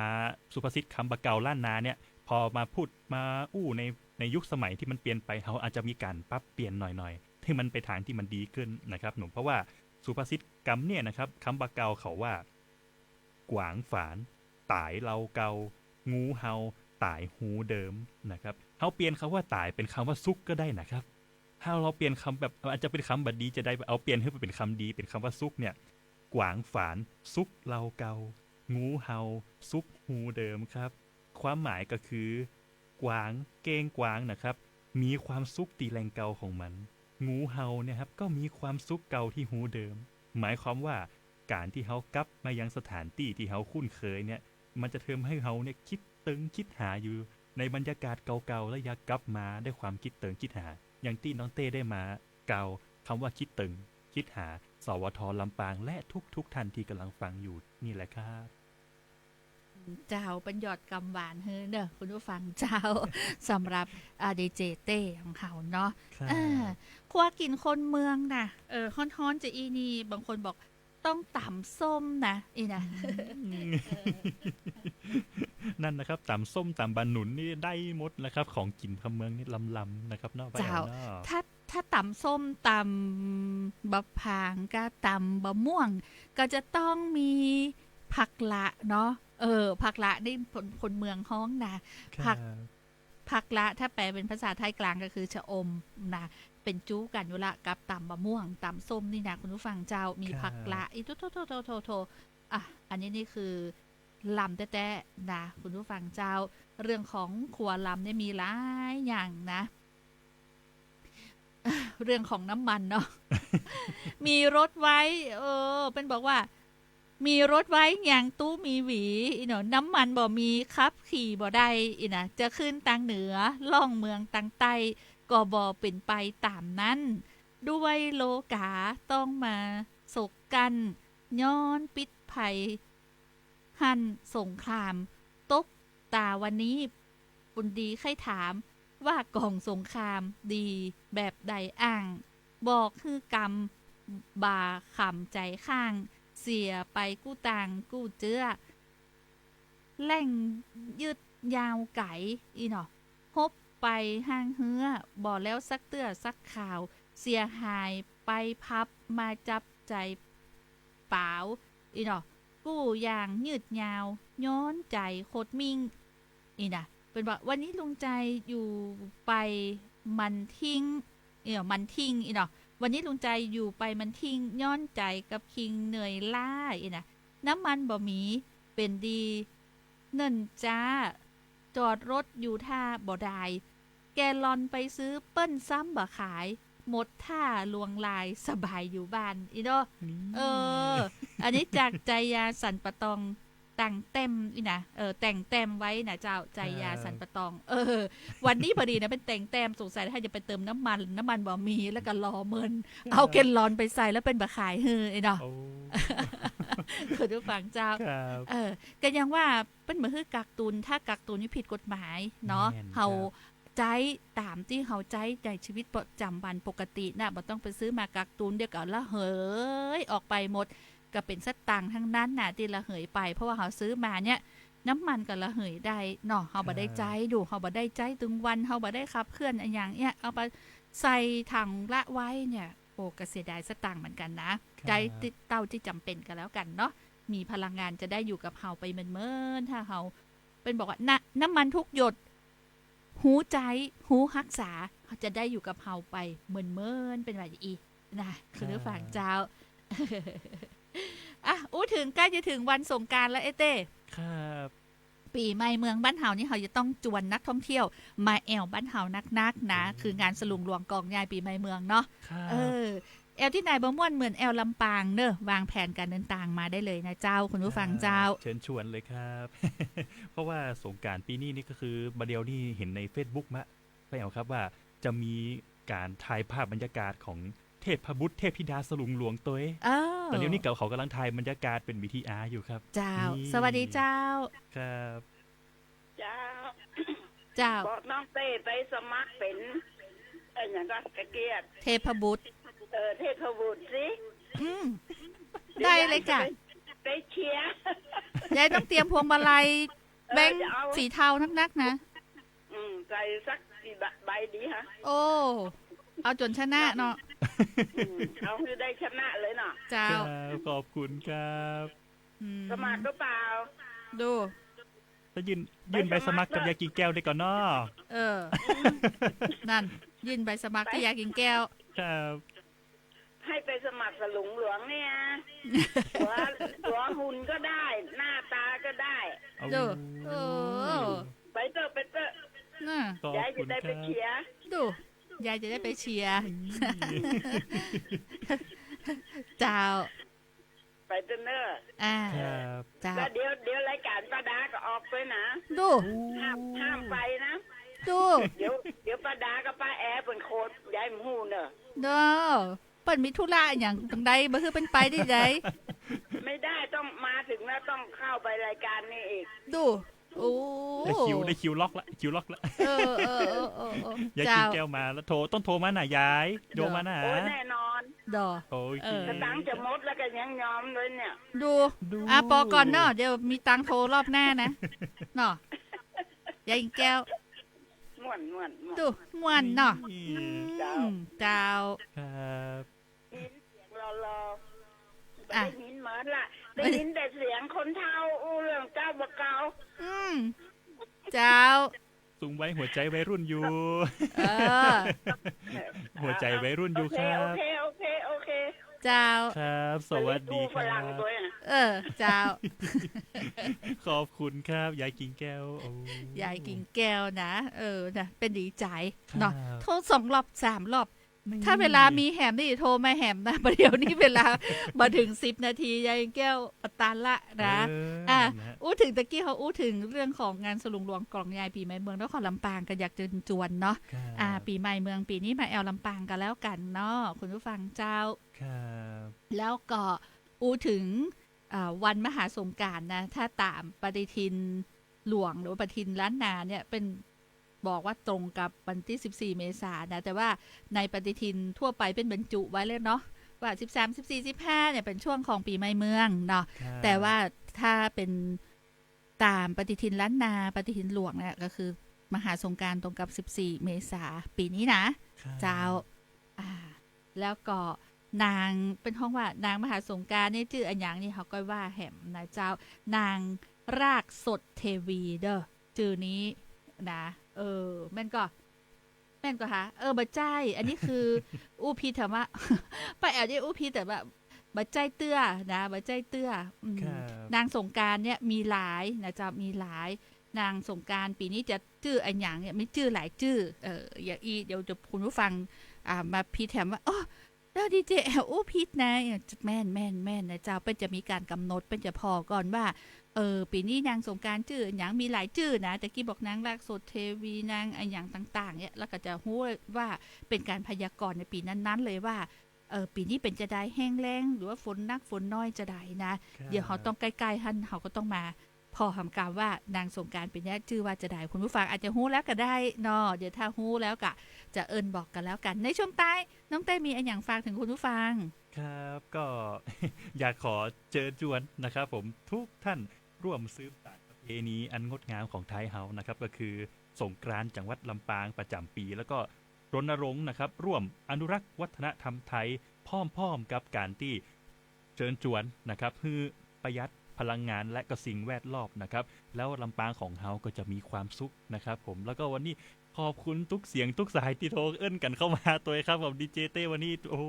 สุภาษิตกำบ่าเก่าล้านนาเนี่ย พอมาพูดมาอู้ใน ในยุคสมัยตี้มันเปลี่ยนไป เฮาอาจจะมีก๋านปรับเปลี่ยนหน่อยๆ หื้อมันไปตางตี้มันดีขึ้นนะครับหนุ่ม เพราะว่าสุภาษิตกำเนี่ยนะครับ กำบ่าเก่าเขาว่า กวางฝาน ต๋ายเล่าเก่า งูเห่า ต๋ายฮูเดิมนะครับ เฮาเปลี่ยนกำว่าต๋ายเป๋นกำว่าสุขก็ได้นะครับ ถ้าเฮาเปลี่ยนกำแบบ อาจจะเป๋นกำบ่ดีจะใด เอาเปลี่ยนหื้อเป๋นกำดี เป๋นกำว่าสุขเนี่ย กวางฝาน สุขเล่าเก่า งูเห่า สุขฮูเดิมครับ ความหมายก็คือ กวาง เก้งกวางนะครับ มีความสุขตี้แหล่งเก่าของมัน งูเห่าเนี่ยครับ ก็มีความสุขเก่าตี้ฮูเดิม หมายความว่าก๋านตี้เฮากลับมายังสถานตี้ตี้เฮาคุ้นเคยเนี่ย มันจะเทิมหื้อเฮาเนี่ยคิดเติงคิดหาอยู่ในบรรยากาศเก่าๆ และอยากกลับมาด้วยความคิดเติงคิดหา อย่างตี้น้องเต้ได้มากล่าวกำว่าคิดเติงคิดหา สวท ลำปาง และทุกๆ ท่านตี้ก่ำลังฟังอยู่นี่แหละครับ เจ้า เปิ้นหยอดกำหวานหื้อเน่อ คุณผู้ฟังเจ้า สำหรับ อ่า ดีเจเต้ของเฮาเนาะ ครับ อ่า ครัวกิ๋นคนเมืองน่ะ เออ ฮ้อนๆ จะอี้นี่ บางคนบอก ต้องต๋ำส้มนะ อี้นะ อืม เออ นั่นนะครับ ต๋ำส้ม ต๋ำบ่าหนุนนี่ได้หมดนะครับ ของกิ๋นกำเมืองนี่ลำๆ นะครับเนาะ เจ้า ป้าแอ๋วเนาะ ถ้า ถ้าต๋ำส้ม ต๋ำบ่าผาง ก็ต๋ำบ่าม่วง ก็จะต้องมีผักหละเนาะ เออ ผักหละนี่คน คนเมืองฮ้องนะ ครับ ผัก ผักหละ ถ้าแปลเป๋นภาษาไทยกลางก็คือชะอมนะ เป๋นจู๊กั๋นอยู่ละ กับต๋ำบ่าม่วง ต๋ำส้มนี่นะ คุณผู้ฟังเจ้า มี ครับ ผักหละ อีโถ โถ โถ อ่ะ อันนี้นี่คือลำแต๊ๆ นะ คุณผู้ฟังเจ้า เรื่องของครัวลำเนี่ยมีหลายอย่างนะ เรื่องของน้ำมันเนาะ มีรถไว้ เออ เปิ้นบอกว่า มีรถไว้ยังตู้มีหวี อี้เนาะ น้ำมันบ่มีขับขี่บ่ได้ อี้นะ จะขึ้นตางเหนือ ล่องเมืองตางใต้ ก็บ่เป๋นไปต๋ามนั้น ด้วยโลก๋าต้องมาสกกั้น ย้อนปิดภัย หั้นสงคราม ตกต๋าวันนี้ บุญดีใค่ถาม ว่าก๋องสงครามดีแบบใดอ้าง บอกหื้อกำ บ่าขำใจ๋ข้าง เสียไปกู้ตางกู้เจื้อ แล่งยืดยาวไก๋ อี้เนาะ ฮบไปห้างเฮื้อ บ่แล้วสักเตื้อสักข่าว เสียหายไปพับ มาจับใจ๋เป๋า อี้เนาะ กู้อย่างยืดยาว ย้อนใจ๋โคตรมิ่ง อี้นะ เปิ้นว่า วันนี้ลุงใจอยู่ไปมันทิ้ง เออ มันทิ้ง อี้เนาะ วันนี้ลุงใจอยู่ไปมันทิ้ง ย้อนใจ๋กับคิงเหนื่อยล้า อี้นะ น้ำมันบ่มี เป๋นดี เนิ่นจ๊า จอดรถอยู่ท่าบ่ดาย แกลลอนไปซื้อเปิ้นซ้ำบ่ขาย หมดถ้าลวงลายสบายอยู่บ้าน อี้เนาะ นี่ เออ อันนี้จากใจยาสันปะตอง แต่งแต้มอี้นะ เออ แต่งแต้มไว้นะเจ้า ใจยาสันปะตอง ครับ เออ วันนี้พอดีนะ เปิ้นแต่งแต้ม สงสัยถ้าจะไปเติมน้ำมัน น้ำมันบ่มี แล้วก็ลอเมิน ครับ เอาแกลลอนไปใส่แล้วเปิ้นบ่ขายหื้อ อี้เนาะ โอ้ คุณผู้ฟังเจ้า ครับ เออ ก็ยังว่าเปิ้นบ่หื้อกักตุน ถ้ากักตุนนี่ผิดกฎหมายเนาะ แม่น เฮา ครับ ใจ๊ต๋ามตี้เฮาใจ๊ในชีวิตประจ๋ำวันปกติน่ะ บ่ต้องไปซื้อมากักตุน เดี๋ยวก็ระเหยออกไปหมด ก็เป๋นสตางค์ตังนั้นน่ะตี้ระเหยไป เพราะว่าเฮาซื้อมาเนี่ย น้ำมันก็ระเหยได้เนาะ เฮาบ่ได้ใจ๊ ครับ ดู เฮาบ่ได้ใจ๊ตึงวัน เฮาบ่ได้ขับเคลื่อนอะหยังเนี่ย เอาไปใส่ถังละไว้เนี่ย โอ้ ก็เสียดายสตางค์เหมือนกั๋นนะ ครับ ใจ๊ตี้เต้าตี้จ๋ำเป๋นก็แล้วกั๋นเนาะ มีพลังงานจะได้อยู่กับเฮาไปเมินๆ ถ้าเฮา เปิ้นบอกว่า น้ำ น้ำมันทุกหยด ฮู้ใจ๊ ฮู้ฮักษา จะได้อยู่กับเฮาไปเมินๆ เปิ้นว่าจะอี้นะ คุณผู้ฟังเจ้า ครับ อ่ะ อู้เถิงใก้จะเถิงวันสงกรานต์แล้วเอ๊ะเต้ ครับ ปี๋ใหม่เมืองบ้านเฮานี่เฮาจะต้องจวนนักท่องเที่ยวมาแอ่วบ้านเฮานักๆ นะ อืม คืองานสลุงหลวงกองใหญ่ปี๋ใหม่เมืองเนาะ ครับ เออ แอ่วตี้ไหนบ่ม่วนเหมือนแอ่วลำปางเนอะ วางแผนก๋านเดินตางมาได้เลยนะเจ้า คุณผู้ฟังเจ้า ครับ เชิญชวนเลยครับ เพราะว่าสงกรานต์ปี๋นี้นี่ก็คือ บ่าเดี่ยวนี้หันในเฟซบุ๊กมะ ป้าแอ๋วครับ ว่าจะมีก๋านถ่ายภาพบรรยากาศของเทพบุตรเทพธิดาสลุงหลวงตวย เออ ต๋อนนี้นี่เขา เขาก่ำลังถ่ายบรรยากาศเป๋นวีทีอาร์อยู่ครับ เจ้า นี่ สวัสดีเจ้า ครับ เจ้า เจ้า บอกน้องเต้ไปสมัครเป๋น เอ่อ อะหยังก็ กะเกียด เทพบุตร เออ เทพบุตรสิ อืม เดี๋ยว ได้เลยจ้ะ ยายจะไป ไปเชียร์ ยายต้องเตรียมพวงมาลัย เออ แบงค์ จะเอา สีเทานักๆ นะ อืม ใส่สักกี่ใบ ใบดีฮะ โอ้ เอาจ๋นชนะเนาะ อืม เอาหื้อได้ชนะเลยเนาะ เจ้า ครับ ขอบคุณครับ อืม สมัครหรือเปล่า ดู ไปยื่น ยื่นใบสมัครกับยายกิ่งแก้วดีกว่าเนาะ เออ นั่น ยื่นใบสมัครกับยายกิ่งแก้ว ครับ ให้ไปสมัครสลุงหลวงเนี่ย หัว หัวหุ่นก็ได้ หน้าตาก็ได้ เอา ดู โอ้ ไปเต๊อะ ไปเต๊อะ น่ะ ขอบคุณครับ ยายจะได้ไปเชียร์ ดู ยายจะได้ไปเชียร์ อืม เจ้า ไปเต๊อะเน่อ อ่า ครับ เจ้า แล้วเดี๋ยว เดี๋ยวรายก๋านป้าดาก็ออกไปนะ ดู ห้าม ห้ามไปนะ ดู เดี๋ยว เดี๋ยวป้าดากับป้าแอ๋เปิ้นโขด ยายบ่ฮู้เน่อ เด้อ เปิ้นมีธุระอะหยังตรงใด บ่หื้อเปิ้นไปได้ใด ไม่ได้ ต้องมาถึงแล้วต้องเข้าไปรายการนี้อีก ดู โอ้ ได้คิว ได้คิวล็อกละ คิวล็อกละ เออ เออ ยายกิ่งแก้วมาแล้ว โทร ต้องโทรมาน่ะยาย โทรมาน่ะ โอ้ย แน่นอน ดอ โอเค เออ สตางค์จะหมดแล้วก็ยังยอมเลยเนี่ย ดู ดู อ่ะ ปอก่อนเนาะ เดี๋ยวมีตังค์โทรรอบหน้านะ เนาะ ยายกิ่งแก้ว ม่วน ม่วน ม่วน ดู ม่วนเนาะ นี่ อืม เจ้า เจ้า ครับ ยินเสียงหล่อๆ อ่ะ ได้ยินเหมือนละ ได้ยินแต่เสียงคนเฒ่าอู้เรื่องเก่าบ่าเก่า อืม เจ้า สูงวัยหัวใจ๋วัยรุ่นอยู่ เออ หัวใจ๋วัยรุ่นอยู่ครับ โอเค โอเค โอเค เจ้า ครับ สวัสดีครับ ไปเล่นกู้ฝรั่งด้วยอะ เออ เจ้า ขอบคุณครับ ยายกิ่งแก้ว โอ้ ยายกิ่งแก้วนะ เออ นะ เปิ้นดีใจ๋เนาะ ครับ โทรสองรอบสามรอบ นี่ ถ้าเวลามีแหมนี่โทรมาแหมนะ บ่าเดี่ยวนี้เวลาบ่เถิงสิบนาที ยายกิ่งแก้วปะตันละนะ เออ อ่ะ นะ อู้เถิงตะกี้เฮาอู้เถิงเรื่องของงานสลุงหลวงกองใหญ่ปี๋ใหม่เมืองนครลำปาง ก็อยากจะจวนเนาะ ครับ อ่า ปี๋ใหม่เมืองปี๋นี้มาแอ่วลำปางก็แล้วกั๋นเนาะ คุณผู้ฟังเจ้า ครับ แล้วก็อู้เถิง อ่า วันมหาสงกรานต์นะ ถ้าต๋ามปฏิทินหลวงหรือว่าปฏิทินล้านนาเนี่ย เปิ้นบอกว่าตรงกับวันตี้สิบสี่เมษานะ แต่ว่าในปฏิทินทั่วไปเปิ้นบรรจุไว้แล้วเนาะ ว่าสิบสาม สิบสี่ สิบห้าเนี่ยเป๋นช่วงของปี๋ใหม่เมืองเนาะ ครับ แต่ว่าถ้าเป๋นต๋ามปฏิทินล้านนา ปฏิทินหลวงเนี่ย ก็คือมหาสงกรานต์ตรงกับสิบสี่เมษาปี๋นี้นะ ครับ เจ้า อ่า แล้วก็นาง เปิ้นฮ้องว่านางมหาสงกรานต์นี่จื้ออะหยังนี่ เฮาก็ว่าแหมนะเจ้า นางรากสดเทวีเด้อ จื้อนี้นะ เออ แม่นก่อ แม่นก่อคะ เออ บ่ใจ้ อันนี้คือ อู้ผิดถามว่า ป้าแอ๋วนี่อู้ผิด แต่ว่าบ่ใจ้เตื้อนะ บ่ใจ้เตื้อ อืม ครับ นางสงกรานต์เนี่ยมีหลายนะเจ้า มีหลาย นางสงกรานต์ปี๋นี้จะจื้ออะหยังเนี่ย มีจื้อหลายจื้อ เออ อย่างอี้ เดี๋ยวจะ คุณผู้ฟัง อ่า มาผิดแถมว่า โอ้ แล้วดีเจแอ๋วอู้ผิดนะ แม่น แม่น แม่นนะเจ้า เปิ้นจะมีก๋านกำหนด เปิ้นจะผ่อก่อนว่า เออ ปี๋นี้นางสงกรานต์จื้ออะหยัง มีหลายจื้อนะ ตะกี้บอกนางรักโสเทวี นางอะหยังต่างๆ เนี่ย แล้วก็จะฮู้ว่าเป๋นก๋านพยากรณ์ในปี๋นั้นๆ เลยว่า เออ ปี๋นี้เป๋นจาใด แฮงแล้ง หรือว่าฝนนักฝนน้อยจาใดนะ ครับ เดี๋ยวเฮาต้องใก้ๆ หั้น เฮาก็ต้องมาผ่อหำกาวว่านางสงกรานต์ปี๋เนี้ยจื้อว่าจาใด คุณผู้ฟังอาจจะฮู้แล้วก็ได้เนาะ เดี๋ยวถ้าฮู้แล้วก็จะเอิ้นบอกกั๋นแล้วกั๋น ในช่วงต้าย น้องเต้มีอะหยังฝากเถิงคุณผู้ฟัง ครับ ก็ อยากขอเจิญจวนนะครับผม กู้ต้านร่วมสืบสานประเพณีอันงดงามของไทยเฮานะครับ ก็คือสงกรานต์จังหวัดลำปางประจ๋ำปี๋ แล้วก็ รณรงค์นะครับ ร่วมอนุรักษ์วัฒนธรรมไทย พร้อมๆ กับก๋านตี้เจิญจวนนะครับ หื้อประหยัดพลังงานและก็สิ่งแวดล้อมนะครับ แล้วลำปางของเฮาก็จะมีความสุขนะครับผม แล้วก็วันนี้ขอบคุณกู้เสียงกู้สายตี้โทรเอิ้นกั๋นเข้ามาตวยครับผม ดีเจเต้วันนี้ โอ้โห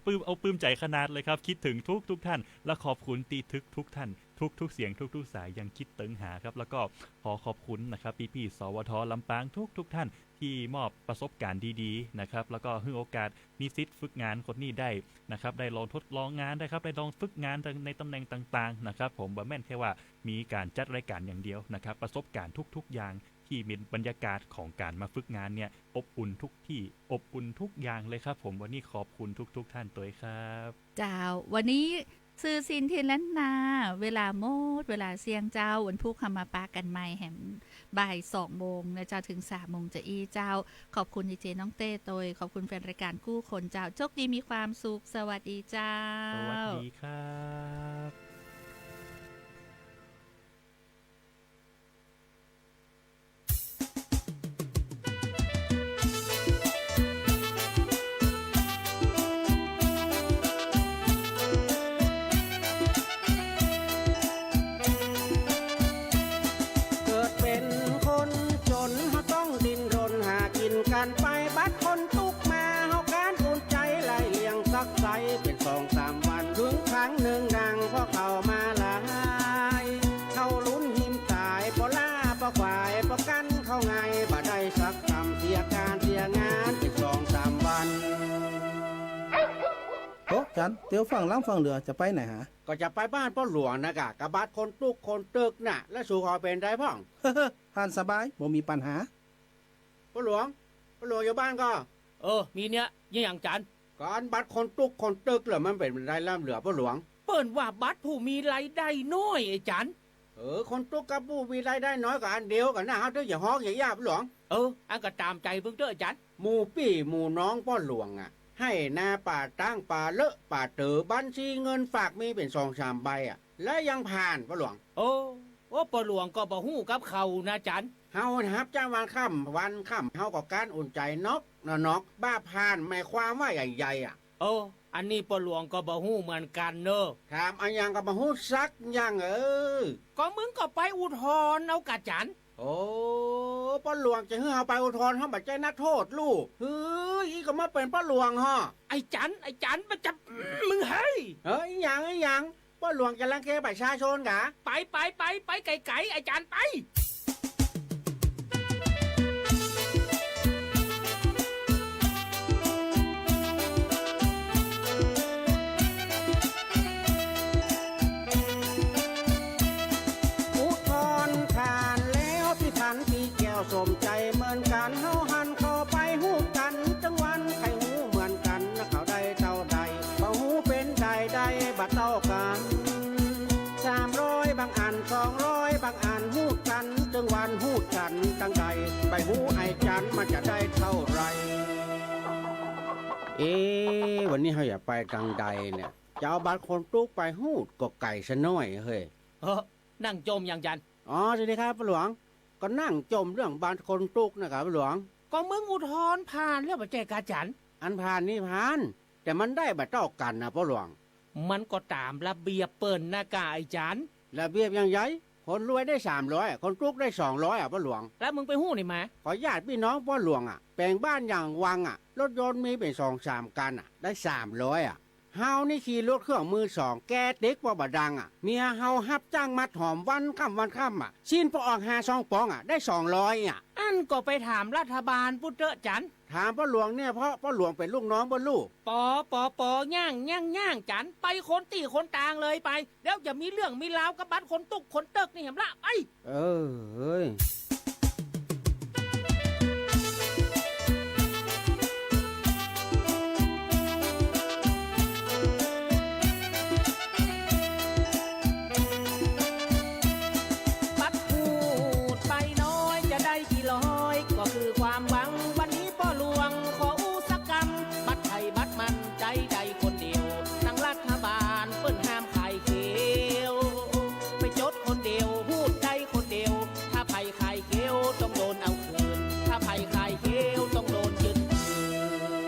ปลื้ม เอาปลื้มใจ๋ขนาดเลยครับ กึ๊ดเถิงกู้ๆ ต้าน และขอบคุณตี้กู้ๆ ต้าน กู้ๆ เสียงกู้ๆ สายยังกึ๊ดเติงหาครับ แล้วก็ขอขอบคุณนะครับ ปี้ๆ สวท ลำปางกู้ๆ ต้าน ตี้มอบประสบก๋ารณ์ดีๆ นะครับ แล้วก็หื้อโอกาสนิสิตฝึกงานคนนี้ได้นะครับ ได้ลองทดลองงาน ได้ครับ ได้ลองฝึกงานในตำแหน่งต่างๆ นะครับผม บ่แม่นแค่ว่ามีก๋านจัดรายก๋านอย่างเดียวนะครับ ประสบก๋ารณ์กู้ๆ อย่างตี้เป๋นบรรยากาศของก๋านมาฝึกงานเนี่ย อบอุ่นกู้ตี้ อบอุ่นกู้อย่างเลยครับผม วันนี้ขอบคุณกู้ๆ ต้านตวยครับ เจ้า วันนี้ สื่อสิ่งถิ่นล้านนา เวลาหมด เวลาเสี้ยงเจ้า วันพูกเฮามาปะกั๋นใหม่แหมบ่ายสองโมงนะเจ้า เถิงสามโมงจาอี้เจ้า ขอบคุณดีเจน้องเต้ตวย ขอบคุณแฟนรายก๋านกู้คนเจ้า โชคดีมีความสุข สวัสดีเจ้า สวัสดีครับ เกิดเป๋นคนจ๋น เฮาต้องดิ้นรนหากิ๋นกั๋นไป บัดคนตุ๊กมา เฮากั๋นอุ่นใจ๋ ไล่เลี้ยงสักใส เป๋นสองสามวัน เถิงครั้งนึ่งดัง เพราะเข้ามาหลาย เข้าลุ้นหิมต๋าย ป้อล้าป้อควาย ป้อกั้นเข้าไง บ่ได้สักกำ เสียก๋านเสียงาน เป๋นสองสามวัน โอ้ จัน เตียวฟั่งลำฟั่งเหลือ จะไปไหนหา ก็จะไปบ้านป้อหลวงนะก่ะ กะบัตรคนตุ๊กคนตึกน่ะ แล้วสูขอเป๋นใดพ่อง หั้นสบาย บ่มีปัญหา ป้อหลวง ป้อหลวงอยู่บ้านก่อ เออ มีเนี่ย มีหยังจัน ก๋านบัตรคนตุ๊กคนตึกเหลือ มันเป๋นใดลำเหลือป้อหลวง เปิ้นว่าบัตรผู้มีรายได้น้อยไอ้จัน เออ คนตุ๊กกับผู้มีรายได้น้อยก็อันเดียวกั๋นนะ เฮาเต๊อะ อย่าฮ้องอย่าย่าป้อหลวง เออ อันก็ต๋ามใจ๋เปิ้นเต๊อะไอ้จัน หมู่ปี้หมู่น้องป้อหลวงอะ ไฮ่นาป่าต๊างป่าเลอะป่าเต๋อ บัญชีเงินฝากมีเป๋นสองสามใบอะ แล้วยังผ่านป้อหลวง โอ้ โอ้ ป้อหลวงก็บ่ฮู้กับเขานะจัน เฮาฮับจ้างวันค่ำวันค่ำ เฮาก็กั๋นอุ่นใจ๋นอกเนาะนอก บ่าผ่านหมายความว่าอย่างใดอะ โอ้ อันนี้ป้อหลวงก็บ่ฮู้เหมือนกั๋นเน่อ ถามอะหยังก็บ่ฮู้สักอย่าง เออ ก็มึงก็ไปอุทธรณ์เอาก่ะจัน โอ้ ป้อหลวงจะหื้อเฮาไปอุทธรณ์ เฮาบ่ใจ้นักโทษลู่ เฮ้ย อี้ก็มาเป๋นป้อหลวงฮอ ไอ้จัน ไอ้จัน มันจะ มึงเฮ้ย เฮ้ย อะหยัง อะหยัง ป้อหลวงจะรังแกประชาชนกา ไป ไป ไป ไปไก๋ๆ ไอ้จัน ไป อุทธรณ์ผ่านแล้ว ปี้พันปีแก้วสมใจ๋เหมือนกั๋น เฮาหันเข้าไปฮู้กั๋น ตึงวันใค่ฮู้เหมือนกั๋น เขาได้เต้าใด บ่ฮู้เป๋นใด ได้บ่เต้ากั๋น สามร้อยบางอัน สองร้อยบางอัน ฮู้กั๋น ตึงวันฮู้กั๋นตังใด ไปฮู้ไอ้จันมันจะได้เต้าใด เอ๊ะ วันนี้เฮาจะไปตังใดเนี่ย จะเอาบัตรคนตุ๊กไปฮู้ก็ไก๋ซะหน้อยเฮ้ย เออ นั่งจ่มอย่างจัน อ๋อ สวัสดีครับป้อหลวง ก็นั่งจ่มเรื่องบัตรคนตุ๊กนะครับป้อหลวง ก็มึงอุทธรณ์ผ่านแล้วบ่ใจ้กาจัน อันผ่านนี่ผ่าน แต่มันได้บ่เต้ากั๋นนะป้อหลวง มันก็ต๋ามระเบียบเปิ้นนะกาไอ้จัน ระเบียบอย่างใด คนรวยได้สามร้อยอะ คนตุ๊กได้สองร้อยอะป้อหลวง แล้วมึงไปฮู้ไหนมา ก็ญาติปี้น้องป้อหลวงอะ แป๋งบ้านอย่างวังอะ รถยนต์มีเป๋นสองสามคันอะ ได้สามร้อยอะ เฮานี่ขี่รถเครื่องมือสอง แกะติ๊กบ่ บ่ดังอะ เมียเฮาฮับจ้างมัดหอมวันค่ำวันค่ำอะ สิ้นปออ่องหาสองป๋องอะ ได้สองร้อยอะ อั้นก็ไปถามรัฐบาลปู้นเต๊อะจัน ถามป้อหลวงเนี่ย เพราะป้อหลวงเป๋นลูกน้องป้อลู่ ปอ ปอ ปอ ย่าง ย่าง ย่างจัน ไปคนตี้คนตางเลยไป เดี๋ยวจะมีเรื่องมีราวกับบัตรคนตุ๊กข์คนเต๊กนี่แหมละ ไป เออ เฮ้ย บัตรหูดใบน้อยจะได้กี่ร้อย ก็คือความหวัง วันนี้ป้อหลวงขออู้สักกำ บัตรใผบัตรมัน ใจ๊ได้คนเดียว ตังรัฐบาลเปิ้นห้ามขายเขียว ไปจดคนเดียว หูดได้คนเดียว ถ้าใผขายเขียวต้องโดนเอาคืน ถ้าใผขายเขียวต้องโดนยึดคื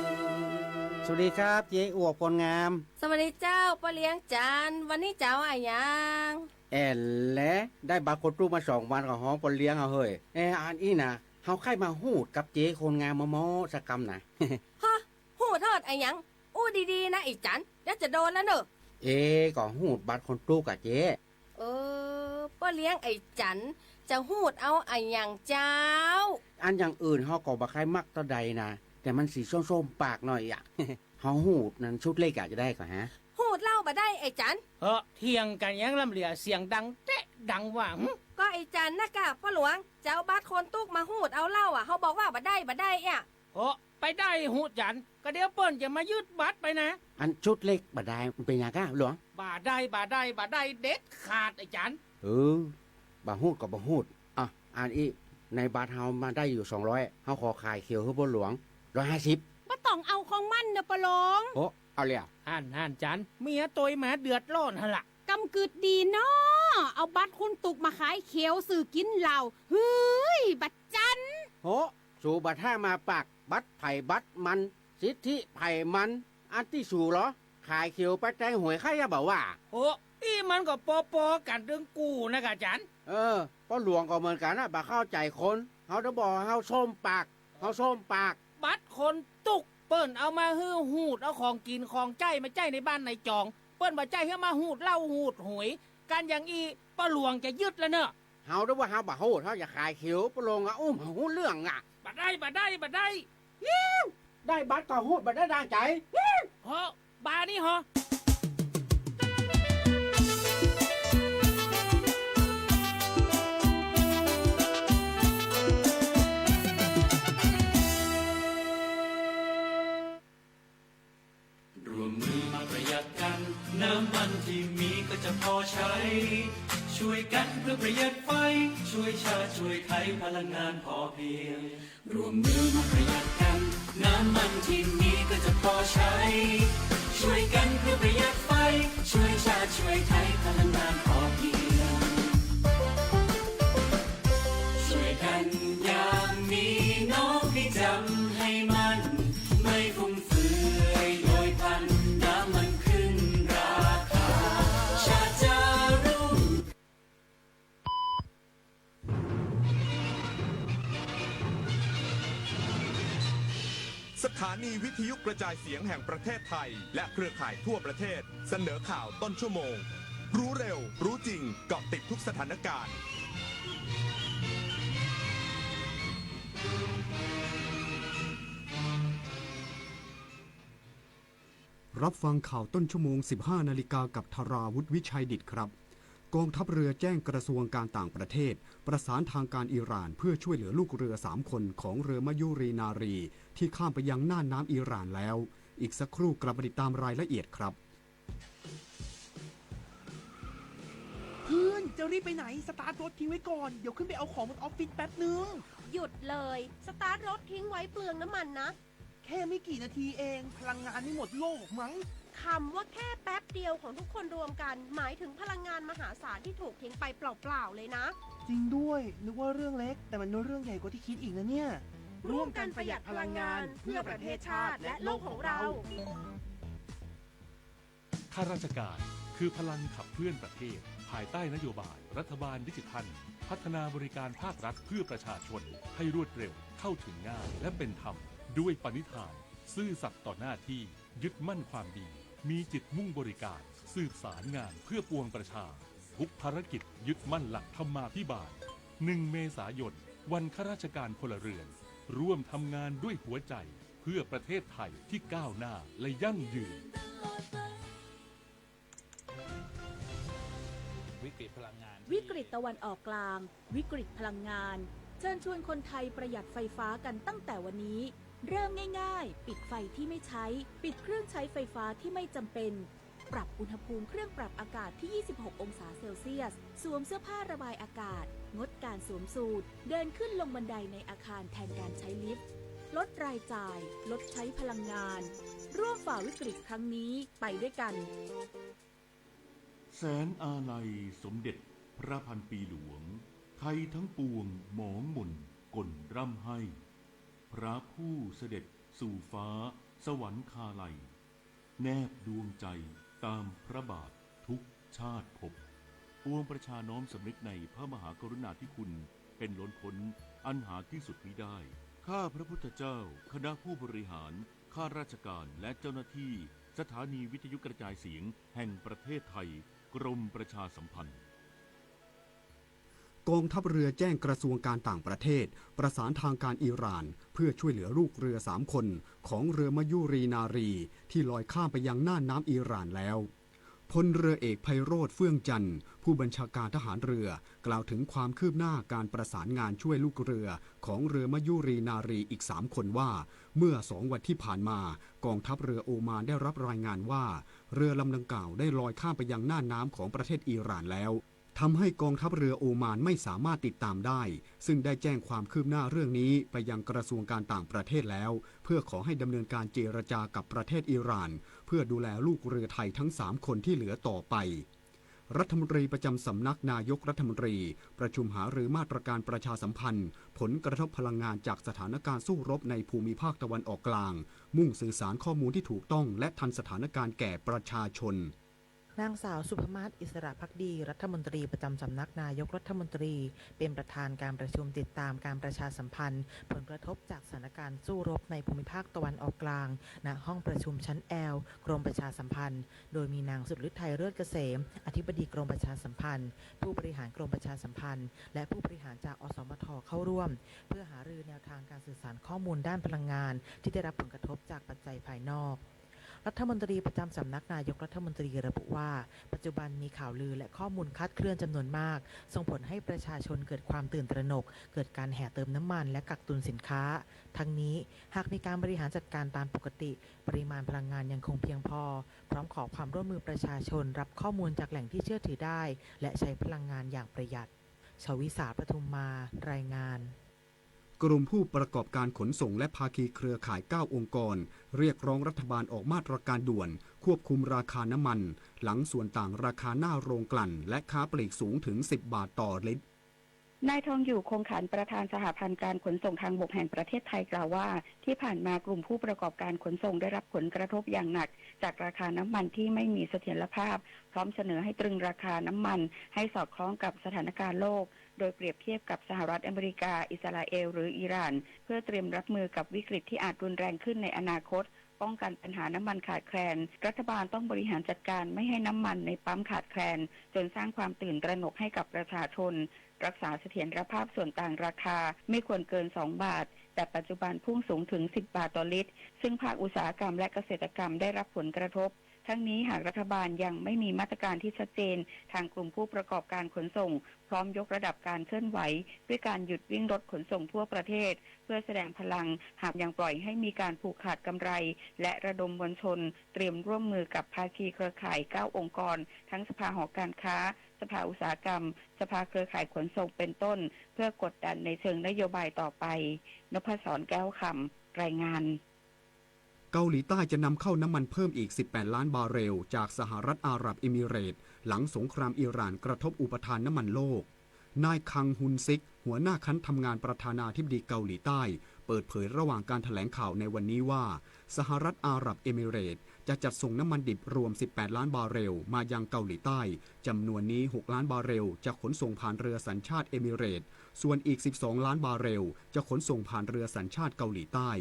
น สวัสดีครับ เจ๊อวบคนงาม สวัสดีเจ้า ป้อเลี้ยงจัน วันนี้เจ้าอะหยัง แอ่นแล ได้บัตรคนตุ๊กข์มาสองวันก็ฮ้องป้อเลี้ยงเอาเฮ้ย เออ อันอี้นะ เฮาใค่มาหูดกับเจ๊คนงามมอๆ สักกำนะ ฮะ หูดทอดอะหยัง อู้ดีๆ นะไอ้จัน เดี๋ยวจะโดนแล้วเน่อ เอ๊ะ ก็หูดบัตรคนตุ๊กข์อะเจ๊ เออ ป้อเลี้ยงไอ้จัน จะหูดเอาอะหยังเจ้า อันอย่างอื่นเฮาก็บ่ใค่มักเต้าใดนะ แต่มันสีส้มๆ ปากหน่อยอะ เฮาหูดนั้นชุดเล็กอะจะได้ก่อฮะ หูดเล่าบ่ได้ไอ้จัน เฮ้อ เถียงกั๋นหยังล่ำเหลือ เสียงดังแต๊ะดังว่า หึ ก็ไอ้จันนะก่ะป้อหลวง จะเอาบัตรคนตุ๊กข์มาหูดเอาเล่าอะ เฮาบอกว่าบ่ได้ บ่ได้อะ โอ้ ไปได้ฮู้จัน ก็เดี๋ยวเปิ้นจะมายึดบัตรไปนะ อันชุดเล็กบ่ได้ มันเป๋นหยังก้าหลวง บ่ได้ บ่ได้ บ่ได้เด็ดขาดไอ้จัน เออ บ่ฮู้ก็บ่ฮู้ อ่ะ อันอี้ ในบัตรเฮามาได้อยู่สองร้อย เฮาขอขายเขียวหื้อป้อหลวง ร้อยห้าสิบ บ่ต้องเอาของมันเน่อป้อหลวง โอ้ เอาแล้ว หั้น หั้นจัน เมียตวยมาเดือดร้อนหั้นละ กำกึ่ดดีเนาะ เอาบัตรคนตุ๊กข์มาขายเขียวซื้อกิ๋นเหล้า เฮ้ย บ่จัน โห สูบ่าถ้ามาปาก บัตรใผบัตรมัน สิทธิใผมัน อันตี้สูเหรอ ขายเขียวไปแตงหวยใค่อะบ่ว่า โห อี้มันก็ปอๆ กั๋นตึงกู่นะก่ะจัน เออ ป้อหลวงก็เหมือนกั๋นนะ บ่เข้าใจ๋คน เฮาจะบอกเฮาส้มปาก เฮาส้มปาก บัตรคนตุ๊กข์ เปิ้นเอามาหื้อหูด เอาของกิ๋นของใจ๊มาใจ๊ในบ้านในจอง เปิ้นบ่ใจ้หื้อมาหูดเหล้าหูดหวย กั๋นอย่างอี้ ป้อหลวงจะยึดแล้วเน่อ เฮาเด้อว่าเฮาบ่ฮู้ เฮาจะขายเขียว ป้อหลวงอะอู้บ่ฮู้เรื่องอะ บ่ได้ บ่ได้ บ่ได้ ได้บัตรก็ฮูดบ่ได้ดั่งใจ๋ เฮ้อ บ่านี่เหรอ ร่วมมือมาประหยัดกัน น้ำมันที่มีก็จะพอใช้ ช่วยกันเพื่อประหยัดไฟ ช่วยชาติช่วยไทย พลังงานพอเพียง ร่วมมือมาประหยัดกัน น้ำมันที่มีก็จะพอใช้ ช่วยกันเพื่อประหยัดไฟ ช่วยชาติช่วยไทย พลังงานพอเพียง ช่วยกันอย่างมีน้อง ให้จำให้มั่น ไม่ฟุ่มเฟือยโดยพลัน น้ำมันขึ้นราคา ชาติจะรุ่ง สถานีวิทยุกระจายเสียงแห่งประเทศไทย และเครือข่ายทั่วประเทศ เสนอข่าวต้นชั่วโมง รู้เร็ว รู้จริง เกาะติดทุกสถานการณ์ รับฟังข่าวต้นชั่วโมง สิบห้านาฬิกา กับธราวุฒิ วิชัยดิษฐครับ กองทัพเรือแจ้งกระทรวงการต่างประเทศ ประสานทางการอิหร่านเพื่อช่วยเหลือลูกเรือสามคนของเรือมะยุรีนารี ที่ข้ามไปยังน่านน้ำอิหร่านแล้ว อีกสักครู่กลับมาติดตามรายละเอียดครับ เพื่อน จะรีบไปไหน สตาร์ทรถทิ้งไว้ก่อน เดี๋ยวขึ้นไปเอาของบนออฟฟิศแป๊บนึง หยุดเลย สตาร์ทรถทิ้งไว้เปลืองน้ำมันนะ แค่ไม่กี่นาทีเอง พลังงานไม่หมดโลกหรอกมั้ง คำว่าแค่แป๊บเดียวของทุกคนรวมกัน หมายถึงพลังงานมหาศาลที่ถูกทิ้งไปเปล่าๆเลยนะ จริงด้วย นึกว่าเรื่องเล็ก แต่มันเรื่องใหญ่กว่าที่คิดอีกนะเนี่ย ร่วมกันประหยัดพลังงาน เพื่อประเทศชาติ และโลกของเรา ข้าราชการคือพลังขับเคลื่อนประเทศ ภายใต้นโยบายรัฐบาลดิจิทัล พัฒนาบริการภาครัฐเพื่อประชาชนให้รวดเร็ว เข้าถึงง่าย และเป็นธรรม ด้วยปณิธาน ซื่อสัตย์ต่อหน้าที่ ยึดมั่นความดี มีจิตมุ่งบริการ สืบสารงานเพื่อปวงประชา ทุกภารกิจยึดมั่นหลักธรรมาภิบาล หนึ่ง เมษายน วันข้าราชการพลเรือน ร่วมทำงานด้วยหัวใจ เพื่อประเทศไทยที่ก้าวหน้าและยั่งยืน วิกฤตพลังงาน วิกฤตตะวันออกกลาง วิกฤตพลังงาน เชิญชวนคนไทยประหยัดไฟฟ้ากันตั้งแต่วันนี้ เริ่มง่ายๆ ปิดไฟที่ไม่ใช้ ปิดเครื่องใช้ไฟฟ้าที่ไม่จำเป็น ปรับอุณหภูมิเครื่องปรับอากาศที่ ยี่สิบหก องศาเซลเซียส สวมเสื้อผ้าระบายอากาศ งดการสวมสูท เดินขึ้นลงบันไดในอาคารแทนการใช้ลิฟต์ ลดรายจ่าย ลดใช้พลังงาน ร่วมฝ่าวิกฤตครั้งนี้ไปด้วยกัน แสนอาลัยสมเด็จพระพันปีหลวง ไทยทั้งปวงหมองหม่นก่นร่ำไห้ พระผู้เสด็จสู่ฟ้าสวรรคาลัย แนบดวงใจตามพระบาททุกชาติภพ ปวงประชาน้อมสำนึกในพระมหากรุณาธิคุณเป็นล้นพ้นอันหาที่สุดมิได้ ข้าพระพุทธเจ้า คณะผู้บริหาร ข้าราชการ และเจ้าหน้าที่ สถานีวิทยุกระจายเสียงแห่งประเทศไทย กรมประชาสัมพันธ์ กองทัพเรือแจ้งกระทรวงการต่างประเทศ ประสานทางการอิหร่าน เพื่อช่วยเหลือลูกเรือสามคนของเรือมยุรีนารี ที่ลอยข้ามไปยังน่านน้ำอิหร่านแล้ว พลเรือเอกไพโรจน์ เฟื่องจันทร์ ผู้บัญชาการทหารเรือ กล่าวถึงความคืบหน้าการประสานงานช่วยลูกเรือของเรือมยุรีนารีอีกสามคนว่า เมื่อสองวันที่ผ่านมา กองทัพเรือโอมานได้รับรายงานว่า เรือลำดังกล่าวได้ลอยข้ามไปยังน่านน้ำของประเทศอิหร่านแล้ว ทำให้กองทัพเรือโอมานไม่สามารถติดตามได้ ซึ่งได้แจ้งความคืบหน้าเรื่องนี้ไปยังกระทรวงการต่างประเทศแล้ว เพื่อขอให้ดำเนินการเจรจากับประเทศอิหร่าน เพื่อดูแลลูกเรือไทยทั้งสามคนที่เหลือต่อไป รัฐมนตรีประจำสำนักนายกรัฐมนตรี ประชุมหารือมาตรการประชาสัมพันธ์ ผลกระทบพลังงานจากสถานการณ์สู้รบในภูมิภาคตะวันออกกลาง มุ่งสื่อสารข้อมูลที่ถูกต้องและทันสถานการณ์แก่ประชาชน นางสาว สุภมาศ อิสระภักดี รัฐมนตรีประจำสำนักนายกรัฐมนตรี เป็นประธานการประชุมติดตามการประชาสัมพันธ์ ผลกระทบจากสถานการณ์สู้รบในภูมิภาคตะวันออกกลาง ณ ห้องประชุมชั้น แอล กรมประชาสัมพันธ์ โดยมีนางสุดฤทัย เลิศเกษม อธิบดีกรมประชาสัมพันธ์ ผู้บริหารกรมประชาสัมพันธ์ และผู้บริหารจาก อสมท เข้าร่วม เพื่อหารือแนวทางการสื่อสารข้อมูลด้านพลังงาน ที่ได้รับผลกระทบจากปัจจัยภายนอก รัฐมนตรีประจำสำนักนายกรัฐมนตรีระบุว่า ปัจจุบันมีข่าวลือและข้อมูลคลาดเคลื่อนจำนวนมาก ส่งผลให้ประชาชนเกิดความตื่นตระหนก เกิดการแห่เติมน้ำมันและกักตุนสินค้า ทั้งนี้ หากมีการบริหารจัดการตามปกติ ปริมาณพลังงานยังคงเพียงพอ พร้อมขอความร่วมมือประชาชนรับข้อมูลจากแหล่งที่เชื่อถือได้ และใช้พลังงานอย่างประหยัด ชวิสา ปทุมมา รายงาน กลุ่มผู้ประกอบการขนส่งและภาคีเครือข่ายเก้าองค์กร เรียกร้องรัฐบาลออกมาตรการด่วน ควบคุมราคาน้ำมัน หลังส่วนต่างราคาหน้าโรงกลั่น และค้าปลีกสูงถึงสิบบาทต่อลิตร นายทองอยู่ คงขัน ประธานสหพันธ์การขนส่งทางบกแห่งประเทศไทยกล่าวว่า ที่ผ่านมากลุ่มผู้ประกอบการขนส่งได้รับผลกระทบอย่างหนักจากราคาน้ำมันที่ไม่มีเสถียรภาพ พร้อมเสนอให้ตรึงราคาน้ำมันให้สอดคล้องกับสถานการณ์โลก โดยเปรียบเทียบกับสหรัฐอเมริกา อิสราเอล หรืออิหร่าน เพื่อเตรียมรับมือกับวิกฤตที่อาจรุนแรงขึ้นในอนาคต ป้องกันปัญหาน้ำมันขาดแคลน รัฐบาลต้องบริหารจัดการไม่ให้น้ำมันในปั๊มขาดแคลน จนสร้างความตื่นตระหนกให้กับประชาชน รักษาเสถียรภาพส่วนต่างราคาไม่ควรเกินสองบาท แต่ปัจจุบันพุ่งสูงถึงสิบบาทต่อลิตร ซึ่งภาคอุตสาหกรรมและเกษตรกรรมได้รับผลกระทบ ทั้งนี้หากรัฐบาลยังไม่มีมาตรการที่ชัดเจน ทางกลุ่มผู้ประกอบการขนส่ง พร้อมยกระดับการเคลื่อนไหว ด้วยการหยุดวิ่งรถขนส่งทั่วประเทศ เพื่อแสดงพลัง หากยังปล่อยให้มีการผูกขาดกำไร และระดมมวลชน เตรียมร่วมมือกับภาคีเครือข่ายเก้าองค์กร ทั้งสภาหอการค้า สภาอุตสาหกรรม สภาเครือข่ายขนส่งเป็นต้น เพื่อกดดันในเชิงนโยบายต่อไป นพศร แก้วคำ รายงาน เกาหลีใต้จะนำเข้าน้ำมันเพิ่มอีกสิบแปดล้านบาร์เรลจากสหรัฐอาหรับเอมิเรตส์ หลังสงครามอิหร่านกระทบอุปทานน้ำมันโลก นายคังฮุนซิก หัวหน้าคณะทำงานประธานาธิบดีเกาหลีใต้ เปิดเผยระหว่างการแถลงข่าวในวันนี้ว่า สหรัฐอาหรับเอมิเรตส์จะจัดส่งน้ำมันดิบรวมสิบแปดล้านบาร์เรลมายังเกาหลีใต้ จำนวนนี้หกล้านบาร์เรลจะขนส่งผ่านเรือสัญชาติเอมิเรตส์ ส่วนอีกสิบสองล้านบาร์เรลจะขนส่งผ่านเรือสัญชาติเกาหลีใต้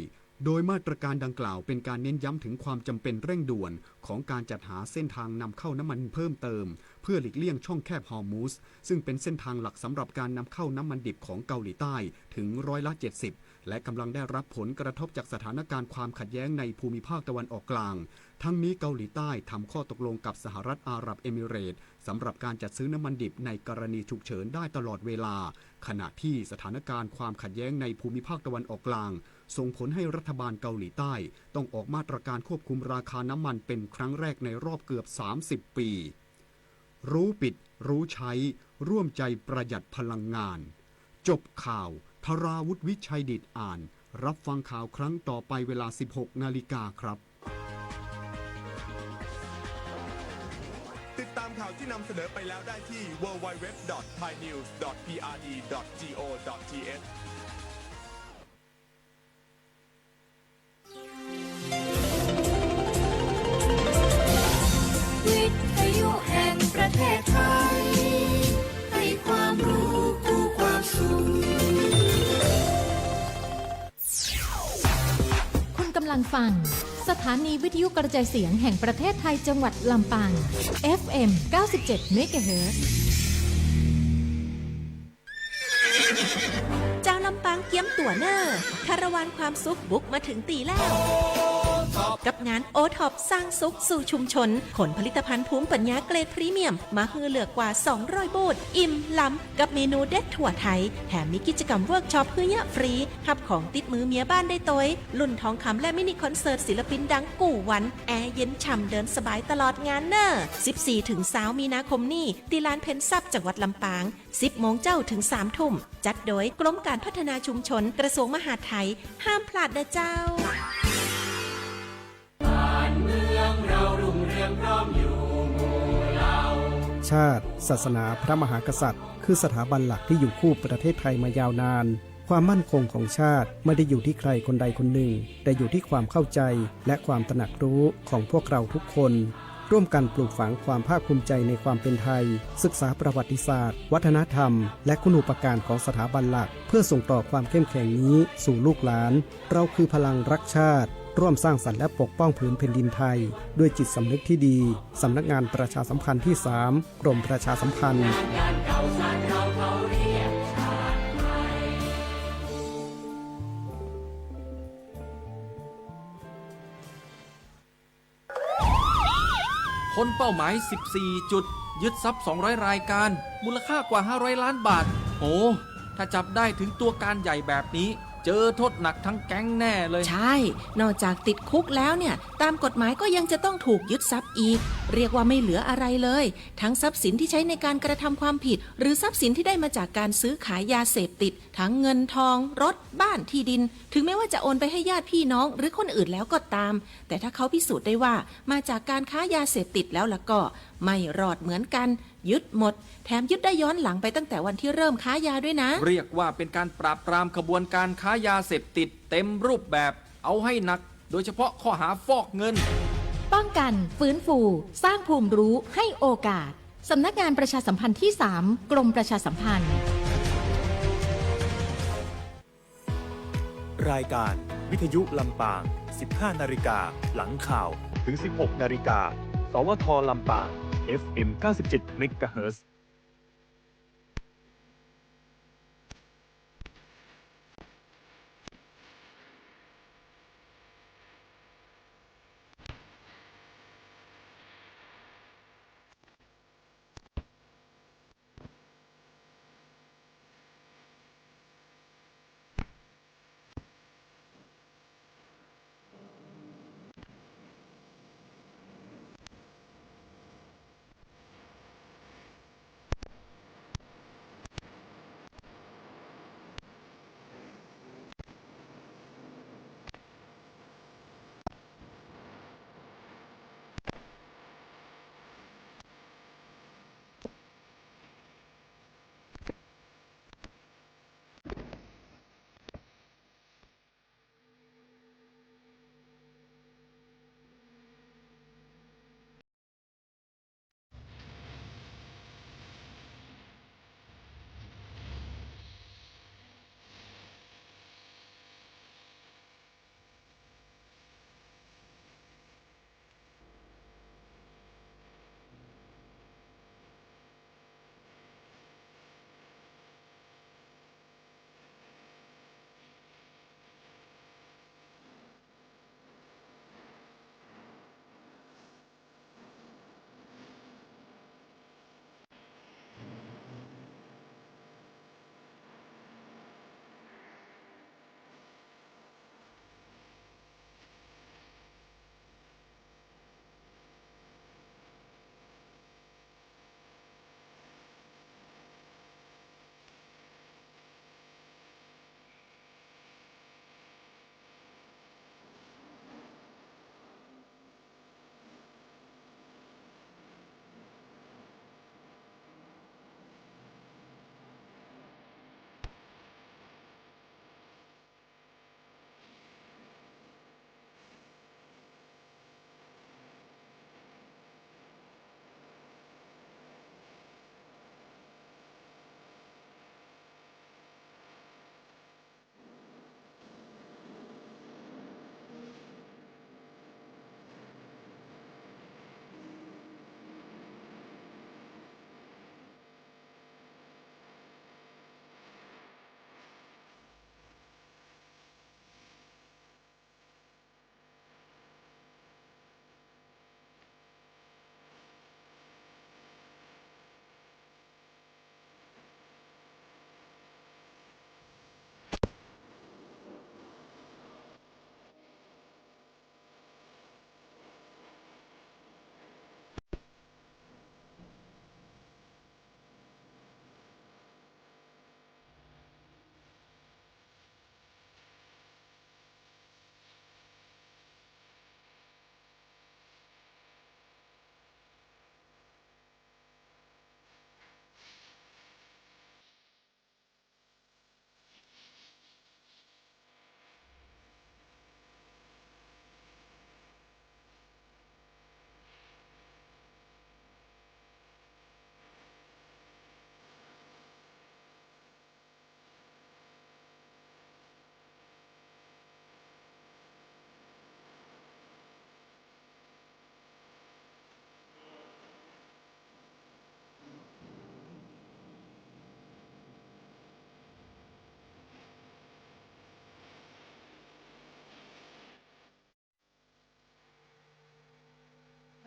โดยมาตรการดังกล่าวเป็นการเน้นย้ำถึงความจำเป็นเร่งด่วนของการจัดหาเส้นทางนำเข้าน้ำมันเพิ่มเติม เพื่อหลีกเลี่ยงช่องแคบฮอร์มุซ ซึ่งเป็นเส้นทางหลักสำหรับการนำเข้าน้ำมันดิบของเกาหลีใต้ถึงร้อยละเจ็ดสิบ และกำลังได้รับผลกระทบจากสถานการณ์ความขัดแย้งในภูมิภาคตะวันออกกลาง ทั้งนี้เกาหลีใต้ทำข้อตกลงกับสหรัฐอาหรับเอมิเรตส์สำหรับการจัดซื้อน้ำมันดิบในกรณีฉุกเฉินได้ตลอดเวลา ขณะที่สถานการณ์ความขัดแย้งในภูมิภาคตะวันออกกลาง ส่งผลให้รัฐบาลเกาหลีใต้ต้องออกมาตรการควบคุมราคาน้ำมันเป็นครั้งแรกในรอบเกือบสามสิบปี รู้ปิด รู้ใช้ ร่วมใจประหยัดพลังงาน จบข่าว ธราวุฒิ วิชัยดิษฐ อ่าน รับฟังข่าวครั้งต่อไปเวลาสิบหกนาฬิกาครับ ติดตามข่าวที่นำเสนอไปแล้วได้ที่ ดับเบิลยู ดับเบิลยู ดับเบิลยู ดอท ไทยนิวส์ ดอท พีอาร์ดี ดอท จี โอ ดอท ที เอช วิทยุแห่งประเทศไทย ให้ความรู้คู่ความสุข คุณกำลังฟัง สถานีวิทยุกระจายเสียงแห่งประเทศไทยจังหวัดลำปาง เอฟเอ็ม เก้าสิบเจ็ดเมกะเฮิรตซ์ จาวลำปางเกียมตั๋วเน่อ คาราวานความสุขบุกมาถึงตี้แล้ว กับงาน โอท็อป สร้างสุขสู่ชุมชน ขนผลิตภัณฑ์ภูมิปัญญาเกรดพรีเมียม มาหื้อเลือกกว่าสองร้อยบูธ อิ่มล้ำกับเมนูเด็ดทั่วไทย แถมมีกิจกรรมเวิร์กช็อปหื้อเยียะฟรี ฮับของติดมือเมียบ้านได้ตวย ลุ้นทองคำและมินิคอนเสิร์ตศิลปินดังกู้วัน แอร์เย็นฉ่ำเดินสบายตลอดงานเน่อ สิบสี่ถึงซาวมีนาคมนี้ ตี้ลานเพนทรัพย์จังหวัดลำปาง สิบโมงเจ๊าถึงสามทุ่ม จัดโดยกรมการพัฒนาชุมชน กระทรวงมหาดไทย ห้ามพลาดนะเจ้า บ้านเมืองเรารุ่งเรืองพร้อมอยู่หมู่เหล่า ชาติ ศาสนา พระมหากษัตริย์ คือสถาบันหลักที่อยู่คู่ประเทศไทยมายาวนาน ความมั่นคงของชาติไม่ได้อยู่ที่ใครคนใดคนหนึ่ง แต่อยู่ที่ความเข้าใจและความตระหนักรู้ของพวกเราทุกคน ร่วมกันปลูกฝังความภาคภูมิใจในความเป็นไทย ศึกษาประวัติศาสตร์ วัฒนธรรม และคุณูปการของสถาบันหลัก เพื่อส่งต่อความเข้มแข็งนี้สู่ลูกหลาน เราคือพลังรักชาติ ร่วมสร้างสรรค์และปกป้องผืนแผ่นดินไทย ด้วยจิตสำนึกที่ดี สำนักงานประชาสัมพันธ์ที่สาม กรมประชาสัมพันธ์ พ้นเป้าหมายสิบสี่จุด ยึดทรัพย์สองร้อยรายการ มูลค่ากว่าห้าร้อยล้านบาท โห ถ้าจับได้ถึงตัวการใหญ่แบบนี้ เจอโทษหนักทั้งแก๊งแน่เลย ใช่ นอกจากติดคุกแล้วเนี่ย ตามกฎหมายก็ยังจะต้องถูกยึดทรัพย์อีก เรียกว่าไม่เหลืออะไรเลย ทั้งทรัพย์สินที่ใช้ในการกระทำความผิด หรือทรัพย์สินที่ได้มาจากการซื้อขายยาเสพติด ทั้งเงินทอง รถ บ้าน ที่ดิน ถึงแม้ว่าจะโอนไปให้ญาติพี่น้องหรือคนอื่นแล้วก็ตาม แต่ถ้าเขาพิสูจน์ได้ว่ามาจากการค้ายาเสพติดแล้วล่ะก็ ไม่รอดเหมือนกัน ยึดหมด แถมยึดได้ย้อนหลังไปตั้งแต่วันที่เริ่มค้ายาด้วยนะ เรียกว่าเป็นการปราบปรามขบวนการค้ายาเสพติดเต็มรูปแบบ เอาให้หนัก โดยเฉพาะข้อหาฟอกเงิน ป้องกัน ฟื้นฟู สร้างภูมิรู้ ให้โอกาส สำนักงานประชาสัมพันธ์ที่สาม กรมประชาสัมพันธ์ รายการวิทยุลำปาง สิบห้านาฬิกา หลังข่าว ถึงสิบหกนาฬิกา สวทลำปาง เอฟเอ็ม เก้าสิบเจ็ดเมกะเฮิรตซ์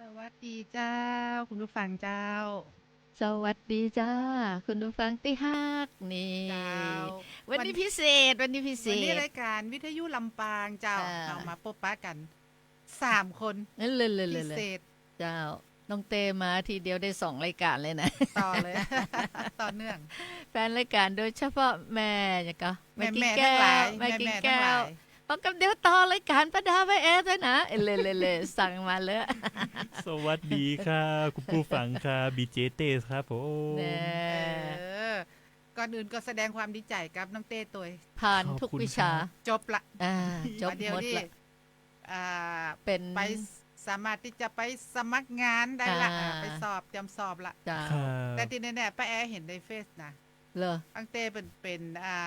สวัสดีเจ้า คุณผู้ฟังเจ้า สวัสดีจ้า คุณผู้ฟังตี้ฮัก นี่ เจ้า วันนี้ วัน พิเศษ วันนี้พิเศษ วันนี้รายการวิทยุลำปางเจ้า ค่ะ เฮามาปบปะกั๋น สามคน เออ เลยๆๆๆ พิเศษ เจ้า น้องเต้มาทีเดียวได้สองรายการเลยนะ ต่อเลย ต่อเนื่อง แฟนรายการโดยเฉพาะแม่ หยังก่อ แม่ แม่ แม่ กิ่งแก้ว แม่ แม่ ทั้งหลาย แม่กิ่งแก้ว แม่ แม่ ทั้งหลาย ปะกำเดียวต่อรายการป้าดาวป้าแอดด้วยนะ เออ เลยๆๆ สั่งมาเลย สวัสดีค่ะ คุณผู้ฟังค่ะ บีเจเต้ครับผม แน่ เออ ก่อนอื่นก็แสดงความดีใจ๋กับน้องเต้ตวย ผ่านทุกวิชา ขอบคุณครับ จบละ อ่า จบ มาเดี๋ยว หมด นี่ ละ อ่า เป๋น ไป สามารถตี้จะไปสมัครงานได้ละ อ่า อ่า ไปสอบ เตรียมสอบละ เจ้า ครับ แต่ตี้แน่ๆ ป้าแอดเห็นในเฟซนะ เหรอ ตั้งแต่เป๋น เป๋น อ่า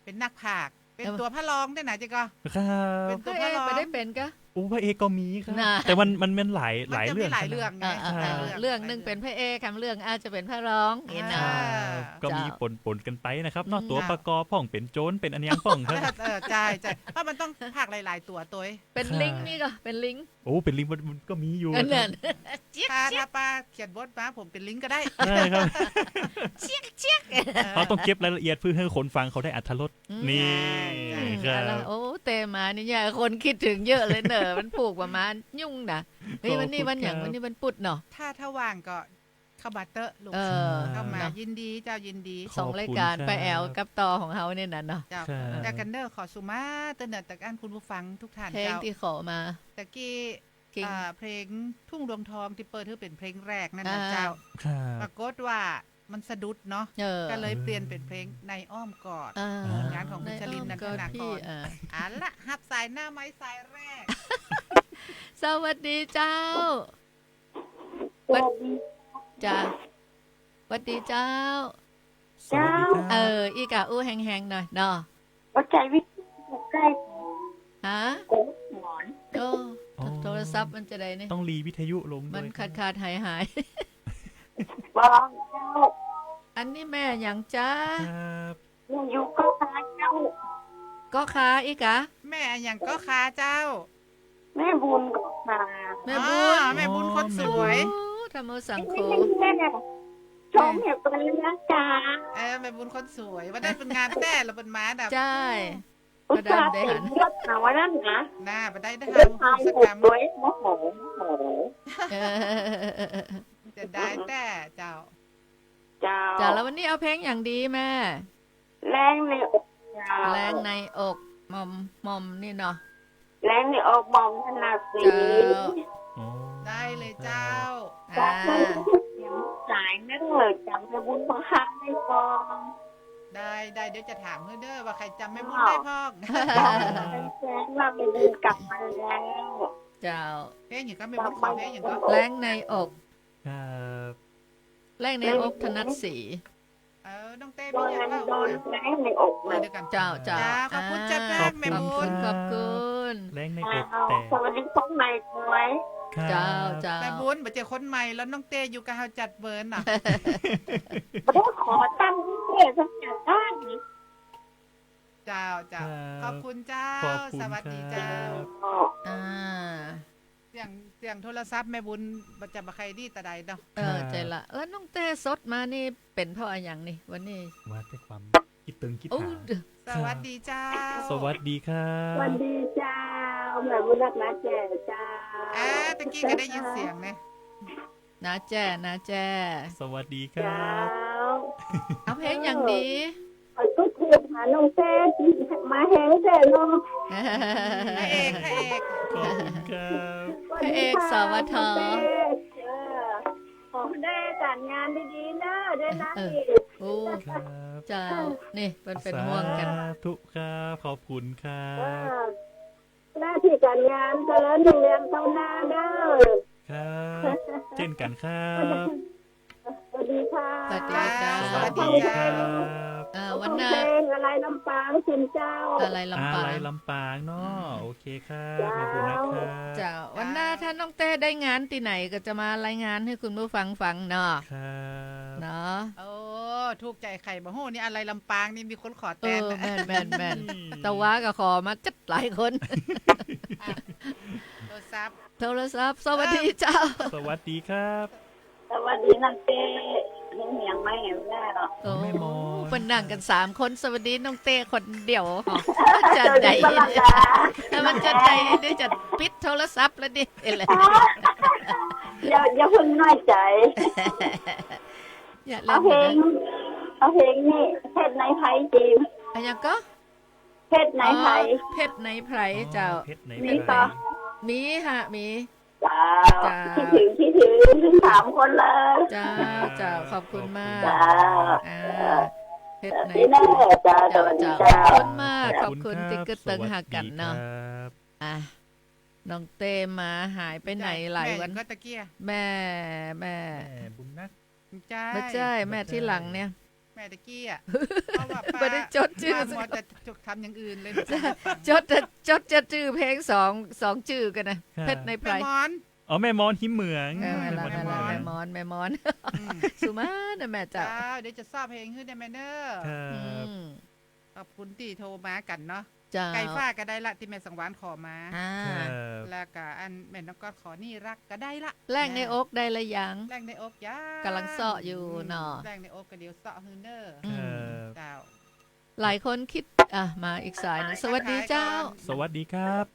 เป๋นนักพากย์ เป๋น เออ ตั๋วพระรองด้วยนะเจ๊ก็ ครับ เป๋นตั๋วพระรอง พระเอกไปได้เป๋นกะ โอ้ พระเอกก็มีครับ น่ะ แต่มัน มัน มันหลาย มันจะมีหลายเรื่องไง หลายเรื่องไง อ่าๆๆ หลายเรื่อง เรื่องนึ่งเป๋นพระเอก คำเรื่องอาจจะเป๋นพระรอง อ่า นี่นะ ครับ ก็มี เจ้า ป๋นๆ กั๋นไปนะครับเนาะ อืม ตั๋วประกอบพ่อง เป๋นโจร เป๋นอะหยังพ่องครับ เออ ใช่ ใช่ เพราะมันต้องพากย์หลายๆ ตั๋วตวย เป๋นลิง ครับ นี่ก็เป๋นลิง โอ้ เป๋นลิงมัน มันก็มีอยู่ นั่น ครับ น่ะ เจี๊ยก ถ้า เจี๊ยก ถ้าป้าเขียนบทมา ผมเป๋นลิงก็ได้ ได้ครับ เจี๊ยก เจี๊ยก เออ เฮาต้องเก็บรายละเอียดเปื้อหื้อคนฟังเขาได้อรรถรส อืม นี่ ใช่ ครับ เอาละ โอ้ เต้มานี่เนี่ย คนกึ๊ดเถิงเยอะเลยเน่อ มันผูกประมาณยุ่งนะ เฮ้ย ก็ วันนี้วันหยัง ขอบคุณครับ วันนี้วันปุธเนาะ ถ้า ถ้าว่างก็เข้ามาเต๊อะลูก เออ เข้ามา เนาะ ยินดีเจ้า ยินดี ขอบคุณ สองรายการ ครับ ป้าแอดกับต่อของเฮาเนี่ยนะเนาะ เจ้า ครับ แล้วกันเน่อ ขอสุมาเต๊อะเน่อ ตะอั้นคุณผู้ฟังทุกท่าน เพลง เจ้า ตี้ขอมา ตะกี้ เพลง อ่า เพลงทุ่งดวงทองตี้เปิดหื้อเป๋นเพลงแรกนั่นนะ อ่า เจ้า ครับ ปรากฏว่ามันสะดุดเนาะ เออ ก็เลยเปลี่ยนเป๋นเพลงในอ้อมกอด อ่า ผลงานของคุณชลิน ในอ้อมกอด นันทนากร พี่ อ่า เอาละ ฮับสายหน้าไม้สายแรก สวัสดีเจ้า สวัสดี จ้า สวัสดีเจ้า สวัสดีครับ เออ อีกอะ อู้แฮงๆ หน่อยเนาะ บ่ใจ้วิทยุใก้ ฮะ กดหมอน โอ้ อ๋อ โทรศัพท์มันจะใดนี่ ต้องหลีวิทยุลงด้วย มันขาดๆ หายๆ บอกเจ้า อันนี้แม่หยังจ๊ะ ครับ แม่อยู่เกาะคาเจ้า เกาะคาอีกอะ แม่อะหยังเกาะคาเจ้า แม่บุญเกาะคา แม่บุญ อ๋อ แม่บุญคนสวย อ๋อ แม่บุญ โอ้ ธัมโมสังโฆ แม่ แม่ แม่ ชมอยู่ตรงนี้นะจ๊ะ เออ แม่บุญคนสวย วันนั้นเป๋นงานแต๊เหรอ เป๋นมาดับ ใช่ อุตส่าห์ บ่ได้หัน เตรียมรถมาวันนั้นนะ น่า บ่ได้หัน เดินทาง สัก อยู่ กำ ด้วย โอ้โห โอ้โห เออ จะได้แต๊เจ้า เจ้า เจ้า แล้ววันนี้เอาเพลงหยังดีแม่ แรงในอกเจ้า แรงในอก หม่อม หม่อมนี่เนาะ แรงในอกหม่อมถนัดศรี เจ้า อ๋อ ได้เลยเจ้า ครับ อ่า สายนั่นเลย จ๋ำแม่บุญพ่องได้ก่อ ได้ ได้ เดี๋ยวจะถามหื้อเน่อว่าใผจ๋ำแม่บุญได้พ่อง อ้าว แจ้งว่าแม่บุญกลับมาแล้ว เจ้า เพลงหยังก่อ แม่บุญขอเพลงหยังก่อ แรงในอก ครับ แรงในอก แรงในอก ถนัดศรี เออ น้องเต้มีหยังเล่า โดนแรงในอก เออ เดี๋ยวก่อน เจ้า เจ้า จ้า ขอบคุณ อ่า เจ้า ขอบคุณ แม่บุญ ขอบคุณ ขอบคุณ แรงในอกแตก สวัสดีพ่องใหม่ด้วย ครับ เจ้า เจ้า แม่บุญ บ่เจอคนใหม่แล้ว น้องเต้อยู่กับเฮาจัดเปิ้นน่ะ บ่ได้ขอตั้งเต้สักอย่างได้ เจ้า เจ้า ครับ ขอบคุณเจ้า ขอบคุณ สวัสดีเจ้า ครับ อ่า เสียง เสียงโทรศัพท์แม่บุญบ่จะบ่ใค่ดีตะใดเนาะ เออ ครับ ใจ้ละ แล้วน้องเต้สดมานี่เป๋นเพราะอะหยังนี่ วันนี้ มาด้วยความกึ๊ดตึงกึ๊ด โอ้ หา เดี๋ยว สวัสดีเจ้า สวัสดีครับ สวัสดีเจ้า แม่บุญฮักน้าแจ้เจ้า อ่า ตะกี้ก็ได้ยินเสียงเนี่ย น้าแจ้ น้าแจ้ สวัสดีครับ เจ้า เอาเพลงหยังดี เออ ข้อยกึ๊ดเถิงหาน้องเต้ มาแฮงแต๊เนาะ พระเอก พระเอก ขอบคุณครับ พระเอก สวท น้องเต้ เออ ขอหื้อได้ก๋านงานดีๆ เน่อ ได้นางเอก เออ โอ้ ครับ เจ้า นี่ เปิ้นเป๋นห่วงกั๋น สาธุครับ ขอบคุณครับ เออ หน้าตี้ก๋านงานเจริญรุ่งเรืองก้าวหน้าเน่อ ครับ เจ้นกั๋นครับ สวัสดีค่ะ สวัสดีเจ้า สวัสดีครับ เอ่อ วันหน้า ฟังเพลงอาลัยลำปาง คุณเจ้า อาลัยลำปาง อาลัยลำปางเนาะ อืม โอเคครับ เจ้า ขอบคุณนะครับ เจ้า วันหน้าถ้าน้องเต้ได้งานตี้ไหนก็จะมารายงานหื้อคุณผู้ฟังฟังเนาะ ครับ เนาะ โอ้ ถูกใจ๋ใผบ่ฮู้นี่ อาลัยลำปางนี่มีคนขอแตน เออ แม่นๆๆ อืม ตะวาก็ขอมาจั๊ดหลายคน อ่ะ โทร โทรศัพท์ สวัสดีเจ้า สวัสดีครับ สวัสดีน้องเต้ เห็นเสียงไหม เห็นแวว โอ้ แม่หมอน เปิ้นนั่งกั๋นสามคน สวัสดีน้องเต้คนเดียว จะใด สวัสดีฝรั่งจ๋า มันจะใด เดี๋ยวจะปิดโทรศัพท์แล้วนี่ อย่า อย่าเพิ่งน้อยใจ๋ อย่าเล่นนะ เอาเพลง เอาเพลงนี่ เพชรในไพรจีน อะหยังก็ เพชรในไพร อ๋อ เพชรในไพรเจ้า อ๋อ เพชรในไพร มีก่อ มีฮะ มี เจ้า เจ้า คิดถึง คิดถึง ทั้งสามคนเลย เจ้า เจ้า ขอบคุณมาก เจ้า อ่า เพชรในไพร นี่แหละเจ้า สวัสดีเจ้า ขอบคุณมาก ขอบคุณ ขอบคุณครับ ตี้กึ๊ดตึงหากั๋นเนาะ สวัสดีครับ อ่ะ น้องเต้มาหายไปไหนหลายวัน แม่ก็ตะเกีย แม่ แม่ แม่บุญนัก บ่ใจ้ บ่ใจ้ แม่ตี้หลังเนี่ย แม่ตะกี้อะ เพราะว่าป้า บ่ได้จดจื้อ ป้ามัวแต่ทำอย่างอื่นเลย จด จด จดจื้อเพลงสอง สองจื้อกั๋นนะ ครับ เพชรในไพร แม่มอน อ๋อ แม่มอนฮิมเหมือง เออ แม่ละ แม่มอน แม่มอน แม่มอน อืม สุมานะแม่เจ้า เจ้า เดี๋ยวจะซ้อเพลงหื้อได้แม่เน้อ ครับ อืม ขอบคุณตี้โทรมากั๋นเนาะ เจ้า ไก่ฟ้าก็ได้ละ ตี้แม่สังวาลขอมา อ่า ครับ แล้วก็อันแม่น้องก๊อดขอนี่รักก็ได้ละ แรงในอกได้ละยัง แรงในอกยัง ก่ำลังซ้ออยู่เนาะ แรงในอกก็เดี๋ยวซ้อหื้อเน้อ อืม ครับ เจ้า หลายคนคิด อ่ะ มาอีกสายหนึ่ง สวัสดีเจ้า ทักทายก่อน สวัสดีครับ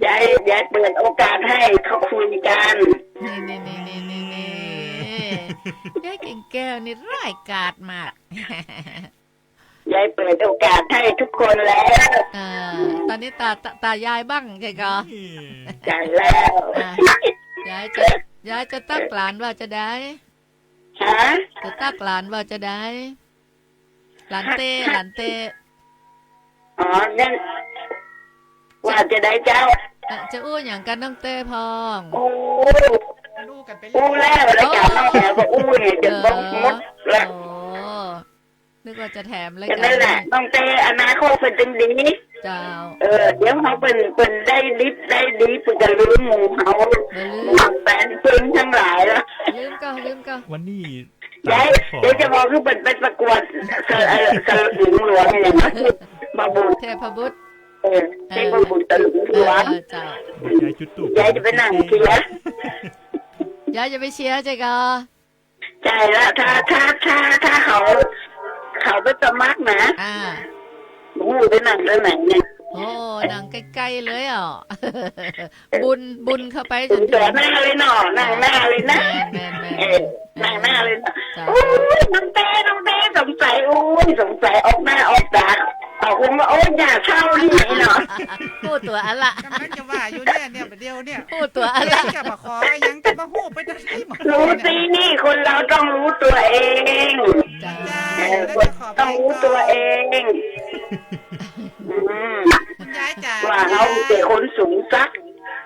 ยาย ยายเปิดโอกาสให้เขาคุยกั๋น นี่ นี่ ยายกิ่งแก้วนี่ร้ายกาจมาก ยายเปิดโอกาสให้ทุกคนแล้ว อ่า ต๋อนนี้ต๋า ต๋า ต๋ายายบ้างใจ้ก่อ ใจ้แล้ว อ่ะ ยายจะ ยายจะตั๊กหลานว่าจะใด ฮะ จะตั๊กหลานว่าจะใด หลานเต้ หลานเต้ อ๋อ นั่น ว่าจะใดเจ้า เอ่อ จะอู้หยังกับน้องเต้พ่อง โอ้ อู้แล้ว รายก๋านน้องแอ๋วก็อู้เนี่ย จะบอกหมดละ โอ้ นึกว่าจะแถมรายก๋าน จะนั่นแหละ น้องเต้อนาคตเปิ้นจะดี เจ้า เออ เดี๋ยวเขาเปิ้น เปิ้นได้ดิบได้ดี เปิ้นจะลืมหมู่เขา บ่ลืม หมู่แฟนเพลงทั้งหลายละ ลืมก่อ ลืมก่อ วันนี้ ยาย เดี๋ยวจะบอกคือเปิ้นไปประกวด เอ่อ เอ่อ สลึงหลวงเนี่ยนะ มาบุญ เทพบุตร เออ เทพบุตรสลึงหลวง เออ เจ้า ยายจุดธูป ยายจะไปนั่งเชียร์ ยายจะไปเชียร์ใจ้ก่อ ใจ้ละ ถ้า ถ้า ถ้า ถ้าเขา เขาไปสมัครนะ อ่า อู้ไปนั่งตรงไหนเนี่ย โอ้ นั่งใก้ๆ เลยอ่ะ บุญ บุญเข้าไปจนถึงต่อหน้าเลยเนาะ นั่งหน้าเลยนะ แม่นๆๆ เออ นั่งหน้าเลยเนาะ เจ้า โอ้ย น้องเต้ น้องเต้ สงสัย โอ้ย สงสัยออกหน้าออกต๋า เอาคงว่า โอ้ย อย่าเศร้านี่เนาะ ฮู้ตั๋วอันละ ก๋ำลังจะว่าอยู่เนี่ย เนี่ย เดี๋ยวเนี่ย ฮู้ตั๋วอันละ ยังจะมาขอ ยังจะมาฮู้ไปได้ไหม รู้สิ นี่คนเราต้องรู้ตัวเอง เจ้า เออ คนต้องรู้ตัวเอง อืม คุณยายจ๋า ว่าเขาเป๋นคนสูงสัก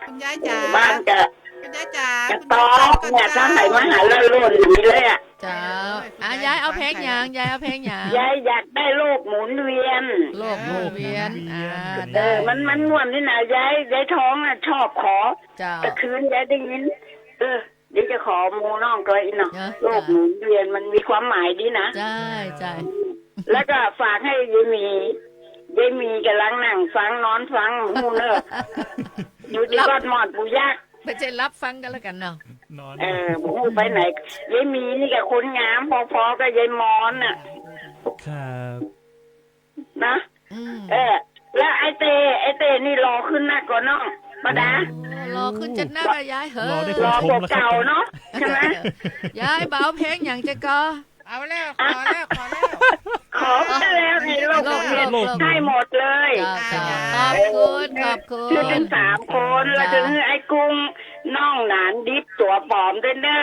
คุณยายจ๋า บ้านจะ คุณยายจ๋า จะ คุณยาย ตอกเนี่ย จ๋า ถ้าไหนมาหาเรื่องโลดหนีเลยอะ เจ้า อ่ะ ยายเอาเพลงหยัง ยายเอาเพลงหยัง ยายอยากได้โลกหมุนเวียน โลกหมุนเวียน โลกหมุนเวียน อ่า เออ ได้ มัน มันม่วนนี่นะ ยาย ยายทองน่ะชอบขอ เจ้า ตะคืนยายได้ยิน เออ เดี๋ยวจะขอหมู่น้องก็อีกเนาะ เออ โลกหมุนเวียนมันมีความหมายดีนะ ใจ้ ใจ้ แล้วก็ฝากให้ยายหมี ยายหมีก๋ำลังนั่งฟัง นอนฟัง ฮู้เน้อ อยู่ตี้ หลับ บ้านหมอนปู่ยักษ์ ไม่ใช่หลับฟังกันแล้วกันเนาะ นอน เออ บ่ฮู้ไปไหน ยายหมีนี่ก็คนงาม พอๆ กับยายมอนน่ะ ครับ นะ อืม เออ แล้วไอ้เต้ ไอ้เต้นี่หล่อขึ้นนักก่อน้อง ป้าดา โอ้ หล่อขึ้นจัดนักอะยาย เฮ้อ หล่อได้ หล่อกว่าเก่าเนาะ ใจ้ไหม ยายบ่เอาเพลงหยังใจ้ก่อ เอาแล้ว ขอแล้ว ขอแล้ว ขอไปแล้วในโลก โลก โลก โลก ให้หมดเลย เจ้า เจ้า ขอบคุณ ขอบคุณ คือทั้งสามคน แล้วก็คือไอ้กุ้ง น้องหนานดิบตั๋วป๋อมด้วยเน้อ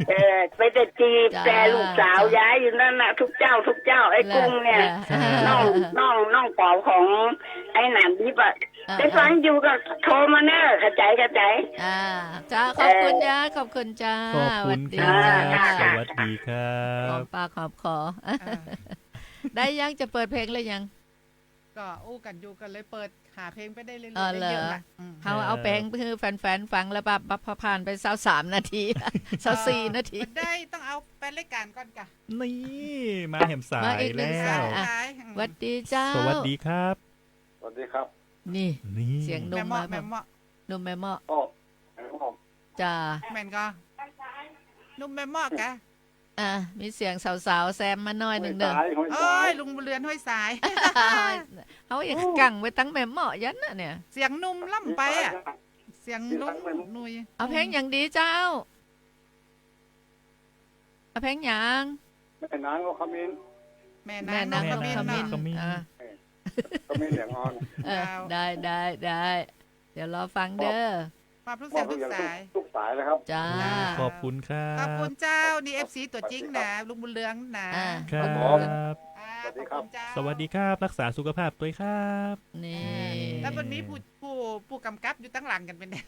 เออ ไปแต่จีบ เจ้า แต่ลูกสาวยายอยู่นั่นน่ะ ทุกเจ้า ทุกเจ้า ไอ้กุ้งเนี่ย เจ้า น้อง น้อง น้องป๋อมของไอ้หนานดิบอะ อ่า ได้ฟังอยู่ก็โทรมาเน้อ เข้าใจ๋ เข้าใจ๋ อ่า เจ้า ขอบคุณ เออ ยาย ขอบคุณเจ้า ขอบคุณ สวัสดี ครับ เจ้า สวัสดีครับ หอมปากหอมคอ อ่า ได้ยัง จะเปิดเพลงแล้วยัง ก็อู้กั๋นอยู่ ก็เลยเปิดหาเพลงไปได้เรื่อยๆ เออ เหรอ ได้เยอะละ อืม เฮาเอาเพลงหื้อแฟนๆ ฟังแล้วปั๊บ ปั๊บ พอผ่านไปซาวสามนาที ซาวสี่นาที เออ บ่ได้ ต้องเอาแฟนรายก๋านก่อนก่ะ นี่ มาแหมสาย มาอีกหนึ่งสาย แล้ว อ่ะ สาย อืม หวัดดีเจ้า สวัสดีครับ สวัสดีครับ นี่ นี่ เสียงหนุ่มมา แม่เมาะ แม่เมาะ หนุ่มแม่เมาะ อ้อ แม่เมาะ จ้า แม่นก่อ หนุ่มแม่เมาะกะ อ่ะ มีเสียงสาวๆ แซมมาหน้อยนึ่งเน่อ ห้วยสาย ห้วยสาย โอ้ย ลุงบุญเรือง ห้วยสาย เฮาอยากกั๋งไปตังแม่เมาะยันน่ะเนี่ย เสียงหนุ่มล้ำไปอะ เสียงหนุ่มหนุ่ย เอาเพลงหยังดีเจ้า เอาเพลงหยัง แม่นางนกขมิ้น แม่นางนกขมิ้น แม่นางนกขมิ้น เนาะ ขมิ้น อ่ะ ขมิ้นเหลืองอ่อน เออ เจ้า ได้ ได้ ได้ เดี๋ยวรอฟังเน่อ มอบลูกเสียงลูกสาย มอบลูกเสียงลูกสายนะครับ จ้า จ้า ขอบคุณครับ ขอบคุณเจ้า นี่ เอฟซี ตั๋วจริงนะ ลุงบุญเรืองนะ อ่า ครับ ขอบคุณ อ่า สวัสดีครับ ขอบคุณเจ้า สวัสดีครับ รักษาสุขภาพตวยครับ นี่ แล้วมันมีผู้ ผู้ ผู้กำกับอยู่ตังหลังกั๋นเป๋นแนว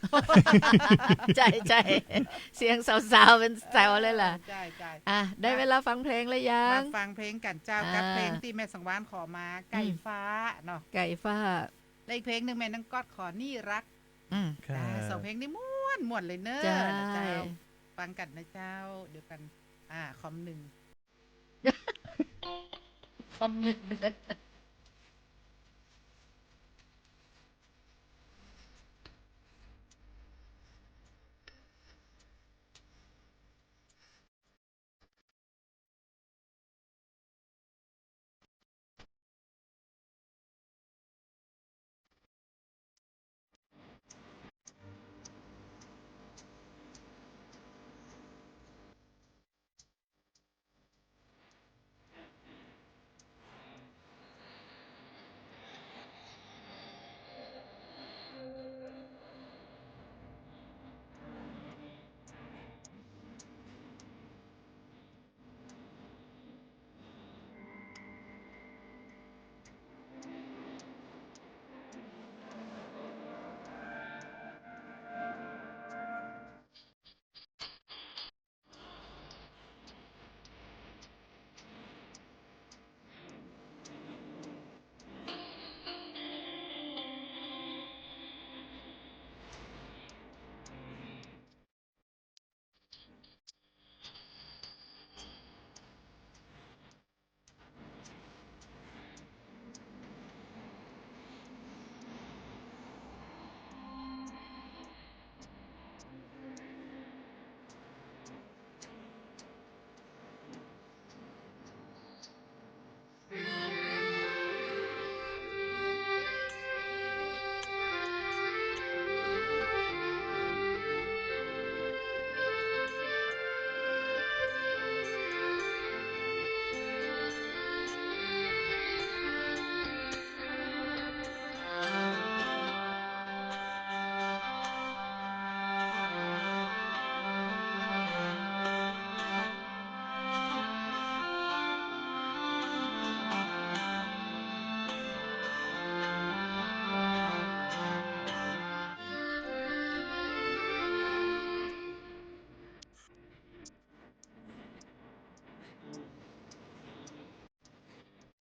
ใจ้ ใจ้ เสียงสาวๆ เป๋นแจ๋วเลยล่ะ เออ ใจ้ ใจ้ อ่ะ ได้เวลาฟังเพลงแล้วยัง มาฟังเพลงกั๋นเจ้า อ่า กับเพลงตี้แม่สังวาลขอมา ไก่ฟ้าเนาะ อืม ไก่ฟ้า และอีกเพลงนึ่งแม่นางก๊อดขอนี่รัก อืม ครับ อ่า สองเพลงนี้ม่วน ม่วนเลยเน่อ เจ้า นะเจ้า ฟังกั๋นนะเจ้า เดี๋ยวกั๋น อ่า คอมนึ่ง คอมนึ่ง